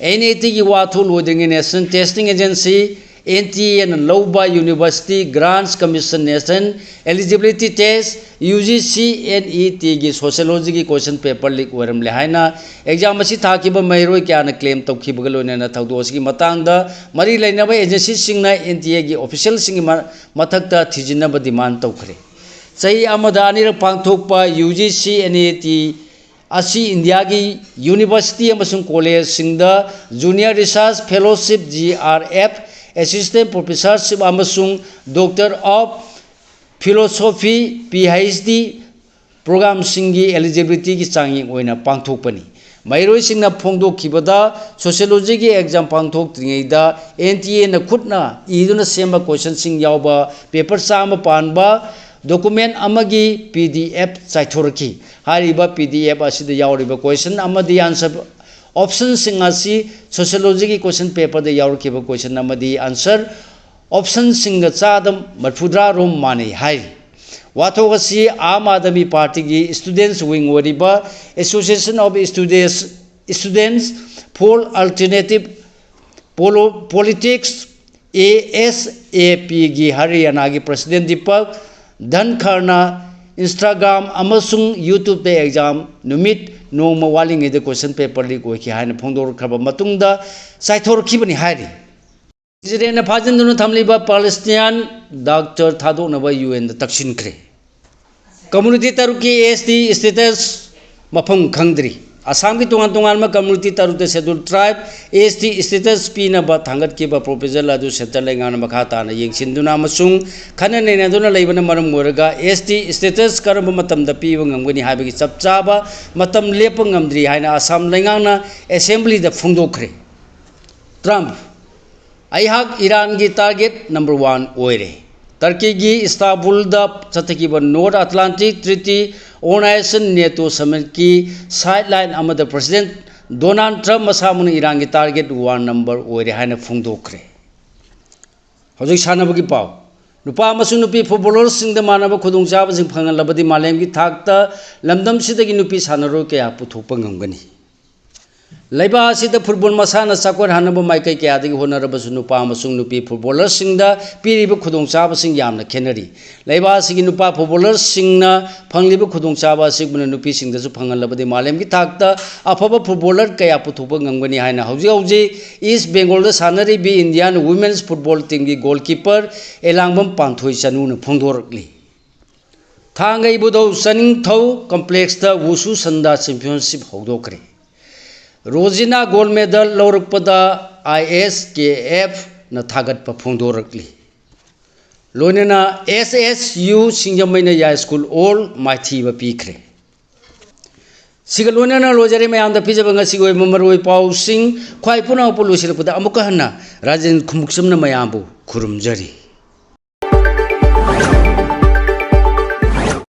ꯑꯦꯟ ꯏ ꯇꯤꯒꯤ ꯋꯥꯊꯣꯛ ꯂꯣꯏꯗ꯭ꯔꯤꯉꯩ national testing agency, N T ꯑꯦꯅ ꯂꯧꯕ university grants commission national eligibility test, U G C N E ꯇꯤꯒꯤ ꯁꯣꯁꯤꯌꯣꯂꯣꯖꯤꯒꯤ ꯀꯣꯏꯁꯟ ꯄꯦꯄꯔ ꯂꯤꯛ ꯑꯣꯏꯔꯝꯂꯦ ꯍꯥꯏꯅ ꯑꯦꯛꯖꯥꯝ ꯑꯁꯤ ꯊꯥꯈꯤꯕ ꯃꯍꯩꯔꯣꯏ ꯀꯌꯥꯅ ꯀ꯭ꯂꯦꯝ ꯇꯧꯈꯤꯕꯒ ꯂꯣꯏꯅꯅ ꯊꯧꯗꯣꯛ ꯑꯁꯤꯒꯤ ꯃꯇꯥꯡꯗ ꯃꯔꯤ ꯂꯩꯅꯕ ꯑꯦꯖꯦꯟꯁꯤꯁꯤꯡꯅ ꯑꯦꯟ ꯇꯤ ꯑꯦꯒꯤ ꯑꯣꯐꯤꯁꯤꯌꯦꯜꯁꯤꯡꯒꯤ ꯃ-, ꯃꯊꯛꯇ ꯊꯤꯖꯤꯟꯅꯕ ꯗꯤꯃꯥꯟ ꯇꯧꯈ꯭ꯔꯦ꯫ ꯆꯍꯤ ꯑꯃꯗ ꯑꯅꯤꯔꯛ ꯄꯥꯡꯊꯣꯛꯄ U G C N E T ꯑꯁꯤ ꯏꯟꯗꯤꯌꯥꯒꯤ ꯌꯨꯅꯤꯚꯔꯁꯤꯇꯤ ꯑꯃꯁꯨꯡ ꯀꯣꯂꯦꯖꯁꯤꯡꯗ junior research fellowship, J R F, assistant professorship ꯑꯃꯁꯨꯡ doctor of philosophy, P H D, ꯄ꯭ꯔꯣꯒ꯭ꯔꯥꯝꯁꯤꯡꯒꯤ ꯑꯦꯂꯤꯖꯤꯕꯤꯂꯤꯇꯤꯒꯤ ꯆꯥꯡꯌꯦꯡ ꯑꯣꯏꯅ ꯄꯥꯡꯊꯣꯛꯄꯅꯤ꯫ ꯃꯍꯩꯔꯣꯏꯁꯤꯡꯅ ꯐꯣꯡꯗꯣꯛꯈꯤꯕꯗ, ꯁꯣꯁꯤꯌꯣꯂꯣꯖꯤꯒꯤ ꯑꯦꯛꯖꯥꯝ ꯄꯥꯡꯊꯣꯛꯇ꯭ꯔꯤꯉꯩꯗ ꯑꯦꯟ ꯇꯤ ꯑꯦꯅ ꯈꯨꯠꯅ ꯏꯗꯨꯅ ꯁꯦꯝꯕ ꯀꯣꯏꯁꯟꯁꯤꯡ ꯌꯥꯎꯕ ꯄꯦꯄꯔ ꯆꯥꯝꯃ ꯄꯥꯟꯕ ꯗꯣꯀꯨꯃꯦꯟ ꯑꯃꯒꯤ ꯄꯤ ꯗꯤ ꯑꯦꯐ ꯆꯥꯏꯊꯣꯔꯛꯈꯤ꯫ ꯍꯥꯏꯔꯤꯕ ꯄꯤ ꯗꯤ ꯑꯦꯐ ꯑꯁꯤꯗ ꯌꯥꯎꯔꯤꯕ ꯀꯣꯏꯁꯟ ꯑꯃꯗꯤ ꯑꯟꯁꯔ ꯑꯣꯞꯁꯟꯁꯤꯡ ꯑꯁꯤ ꯁꯣꯁꯤꯌꯣꯂꯣꯖꯤꯒꯤ ꯀꯣꯏꯁꯟ ꯄꯦꯄꯔꯗ ꯌꯥꯎꯔꯛꯈꯤꯕ ꯀꯣꯏꯁꯟ ꯑꯃꯗꯤ ꯑꯟꯁꯔ ꯑꯣꯞꯁꯟꯁꯤꯡꯒ ꯆꯥꯗ ꯃꯔꯤꯐꯨꯇꯔꯥ ꯔꯣꯝ ꯃꯥꯟꯅꯩ ꯍꯥꯏꯔꯤ꯫ ꯋꯥꯊꯣꯛ ꯑꯁꯤ ꯑꯥꯝ ꯑꯥꯗꯃꯤ ꯄꯥꯔꯇꯤꯒꯤ ꯁ꯭ꯇꯨꯗꯦꯟꯠꯁ ꯋꯤꯡ ꯑꯣꯏꯔꯤꯕ Association of Students, Students for Alternative Polo-, Politics, A S A ꯄꯤꯒꯤ ꯍꯔꯤꯌꯥꯅꯥꯒꯤ ꯄ꯭ꯔꯁꯤꯗꯦꯟ ꯗꯤꯄꯛ ꯙꯟꯈꯔꯅ Instagram ꯑꯃꯁꯨꯡ YouTubeꯇ ꯑꯦꯛꯖꯥꯝ ꯅꯨꯃꯤꯠ ꯅꯣꯡꯃ ꯋꯥꯠꯂꯤꯉꯩꯗ ꯀꯣꯏꯁꯟ ꯄꯦꯄꯔ ꯂꯤꯛ ꯑꯣꯏꯈꯤ ꯍꯥꯏꯅ ꯐꯣꯡꯗꯣꯔꯛꯈ꯭ꯔꯕ ꯃꯇꯨꯡꯗ ꯆꯥꯏꯊꯣꯔꯛꯈꯤꯕꯅꯤ ꯍꯥꯏꯔꯤ꯫ ꯏꯖꯔꯦꯜꯅ ꯐꯥꯖꯤꯟꯗꯨꯅ ꯊꯝꯂꯤꯕ ꯄꯥꯂꯦꯁꯇꯤꯅꯤꯌꯥꯟ ꯗꯥꯛꯇꯔ ꯊꯥꯗꯣꯛꯅꯕ ꯌꯨ ꯑꯦꯟꯗ ꯇꯛꯁꯤꯟꯈ꯭ꯔꯦ꯫ ꯀꯝꯃꯨꯅꯤꯇꯤ ꯇꯔꯨꯛꯀꯤ ꯑꯦꯁ ꯇꯤ ꯁ꯭ꯇꯦꯇꯁ ꯃꯐꯝ ꯈꯪꯗ꯭ꯔꯤ꯫ ꯑꯁꯥꯝꯒꯤ ꯇꯣꯉꯥꯟ ꯇꯣꯉꯥꯟꯕ ꯀꯝꯃꯨꯅꯤꯇꯤ ꯇꯔꯨꯛꯇ ꯁꯦꯗꯨꯜ ꯇ꯭ꯔꯥꯏꯕ, ꯑꯦꯁ ꯇꯤ ꯁ꯭ꯇꯦꯇꯁ ꯄꯤꯅꯕ ꯊꯥꯡꯒꯠꯈꯤꯕ ꯄ꯭ꯔꯣꯄꯣꯖꯦꯜ ꯑꯗꯨ ꯁꯦꯟꯇꯔ ꯂꯩꯉꯥꯛꯅ ꯃꯈꯥ ꯇꯥꯅ ꯌꯦꯡꯁꯤꯟꯗꯨꯅ ꯑꯃꯁꯨꯡ ꯈꯟꯅ ꯅꯩꯅꯗꯨꯅ ꯂꯩꯕꯅ ꯃꯔꯝ ꯑꯣꯏꯔꯒ ꯑꯦꯁ ꯇꯤ ꯁ꯭ꯇꯦꯇꯁ ꯀꯔꯝꯕ ꯃꯇꯝꯗ ꯄꯤꯕ ꯉꯝꯒꯅꯤ ꯍꯥꯏꯕꯒꯤ ꯆꯞ ꯆꯥꯕ ꯃꯇꯝ ꯂꯦꯞꯄ ꯉꯝꯗ꯭ꯔꯤ ꯍꯥꯏꯅ ꯑꯁꯥꯝ ꯂꯩꯉꯥꯛꯅ ꯑꯦꯁꯦꯝꯕ꯭ꯂꯤꯗ ꯐꯣꯡꯗꯣꯛꯈ꯭ꯔꯦ꯫ ꯇ꯭ꯔꯝꯞ, "ꯑꯩꯍꯥꯛ ꯏꯔꯥꯟꯒꯤ ꯇꯥꯔꯒꯦꯠ ꯅꯝꯕꯔ ꯋꯥꯟ ꯑꯣꯏꯔꯦ꯫" ꯇꯔꯀꯤꯒꯤ ꯏꯁꯇꯥꯟꯕꯨꯜꯗ ꯆꯠꯊꯈꯤꯕ North Atlantic Treaty Organization, NATO ꯁꯃꯤꯠꯀꯤ ꯁꯥꯏꯠ ꯂꯥꯏꯟ ꯑꯃꯗ ꯄ꯭ꯔꯁꯤꯗꯦꯟꯠ ꯗꯣꯅꯥꯜꯗ ꯇ꯭ꯔꯝꯞ ꯃꯁꯥꯃꯛꯅ ꯏꯔꯥꯟꯒꯤ ꯇꯥꯔꯒꯦꯠ ꯋꯥꯟ ꯅꯝꯕꯔ ꯑꯣꯏꯔꯦ ꯍꯥꯏꯅ ꯐꯣꯡꯗꯣꯛꯈ꯭ꯔꯦ꯫ ꯍꯧꯖꯤꯛ ꯁꯥꯟꯅꯕꯒꯤ ꯄꯥꯎ꯫ ꯅꯨꯄꯥ ꯑꯃꯁꯨꯡ ꯅꯨꯄꯤ ꯐꯨꯠꯕꯣꯂꯔꯁꯤꯡꯗ ꯃꯥꯟꯅꯕ ꯈꯨꯗꯣꯡꯆꯥꯕꯁꯤꯡ ꯐꯪꯍꯜꯂꯕꯗꯤ ꯃꯥꯂꯦꯝꯒꯤ ꯊꯥꯛꯇ ꯂꯝꯗꯝꯁꯤꯗꯒꯤ ꯅꯨꯄꯤ ꯁꯥꯟꯅꯔꯣꯏ ꯀꯌꯥ ꯄꯨꯊꯣꯛꯄ ꯉꯝꯒꯅꯤ꯫ ꯂꯩꯕꯥꯛ ꯑꯁꯤꯗ ꯐꯨꯠꯕꯣꯜ ꯃꯁꯥꯟꯅ ꯆꯥꯎꯈꯠꯍꯟꯅꯕ ꯃꯥꯏꯀꯩ ꯀꯌꯥꯗꯒꯤ ꯍꯣꯠꯅꯔꯕꯁꯨ ꯅꯨꯄꯥ ꯑꯃꯁꯨꯡ ꯅꯨꯄꯤ ꯐꯨꯠꯕꯣꯂꯔꯁꯤꯡꯗ ꯄꯤꯔꯤꯕ ꯈꯨꯗꯣꯡꯆꯥꯕꯁꯤꯡ ꯌꯥꯝꯅ ꯈꯦꯠꯅꯔꯤ꯫ ꯂꯩꯕꯥꯛ ꯑꯁꯤꯒꯤ ꯅꯨꯄꯥ ꯐꯨꯠꯕꯣꯂꯔꯁꯤꯡꯅ ꯐꯪꯂꯤꯕ ꯈꯨꯗꯣꯡꯆꯥꯕ ꯑꯁꯤꯒꯨꯝꯅ ꯅꯨꯄꯤꯁꯤꯡꯗꯁꯨ ꯐꯪꯍꯜꯂꯕꯗꯤ ꯃꯥꯂꯦꯝꯒꯤ ꯊꯥꯛꯇ ꯑꯐꯕ ꯐꯨꯠꯕꯣꯂꯔ ꯀꯌꯥ ꯄꯨꯊꯣꯛꯄ ꯉꯝꯒꯅꯤ ꯍꯥꯏꯅ ꯍꯧꯖꯤꯛ ꯍꯧꯖꯤꯛ ꯏꯁ ꯕꯦꯡꯒꯣꯜꯗ ꯁꯥꯟꯅꯔꯤꯕꯤ ꯏꯟꯗꯤꯌꯥꯟ ꯋꯨꯃꯦꯟꯁ ꯐꯨꯠꯕꯣꯜ ꯇꯤꯝꯒꯤ ꯒꯣꯜꯀꯤꯄꯔ ꯑꯦꯂꯥꯡꯕꯝ ꯄꯥꯟꯊꯣꯏ ꯆꯅꯨꯅ ꯐꯣꯡꯗꯣꯔꯛꯂꯤ꯫ ꯊꯥꯡꯒ ꯏꯕꯨꯙꯧ ꯆꯅꯤꯡꯊꯧ ꯀꯝꯄ꯭ꯂꯦꯛꯁꯇ ꯋꯨꯁꯨ ꯁꯟꯗꯥ ꯆꯦꯝꯄꯤꯌꯟꯁꯤꯞ ꯍꯧꯗꯣꯛꯈ꯭ꯔꯦ꯫ ꯔꯣꯖꯤꯅꯥ ꯒꯣꯜ ꯃꯦꯗꯜ ꯂꯧꯔꯛꯄꯗ ꯑꯥꯏ ꯑꯦꯁ ꯀꯦ ꯑꯦꯐꯅ ꯊꯥꯒꯠꯄ ꯐꯣꯡꯗꯣꯔꯛꯂꯤ꯫ ꯂꯣꯏꯅꯅ ꯑꯦꯁ ꯑꯦꯁ ꯌꯨ ꯁꯤꯡꯖꯃꯩꯅ ꯌꯥꯏꯁ꯭ꯀꯨꯜ ꯑꯣꯜ ꯃꯥꯏꯊꯤꯕ ꯄꯤꯈ꯭ꯔꯦ꯫ ꯁꯤꯒ ꯂꯣꯏꯅꯅ ꯂꯣꯏꯖꯔꯦ ꯃꯌꯥꯝꯗ ꯄꯤꯖꯕ ꯉꯁꯤꯒꯤ ꯑꯣꯏꯕ ꯃꯔꯨꯑꯣꯏ ꯄꯥꯎꯁꯤꯡ꯫ ꯈ꯭ꯋꯥꯏ ꯄꯨꯝꯅꯃꯛꯄꯨ ꯂꯣꯏꯁꯤꯜꯂꯛꯄꯗ ꯑꯃꯨꯛꯀ ꯍꯟꯅ ꯔꯥꯖꯦꯟ ꯈꯨꯃꯨꯛꯆꯝꯅ ꯃꯌꯥꯝꯕꯨ ꯈꯨꯔꯨꯝꯖꯔꯤ꯫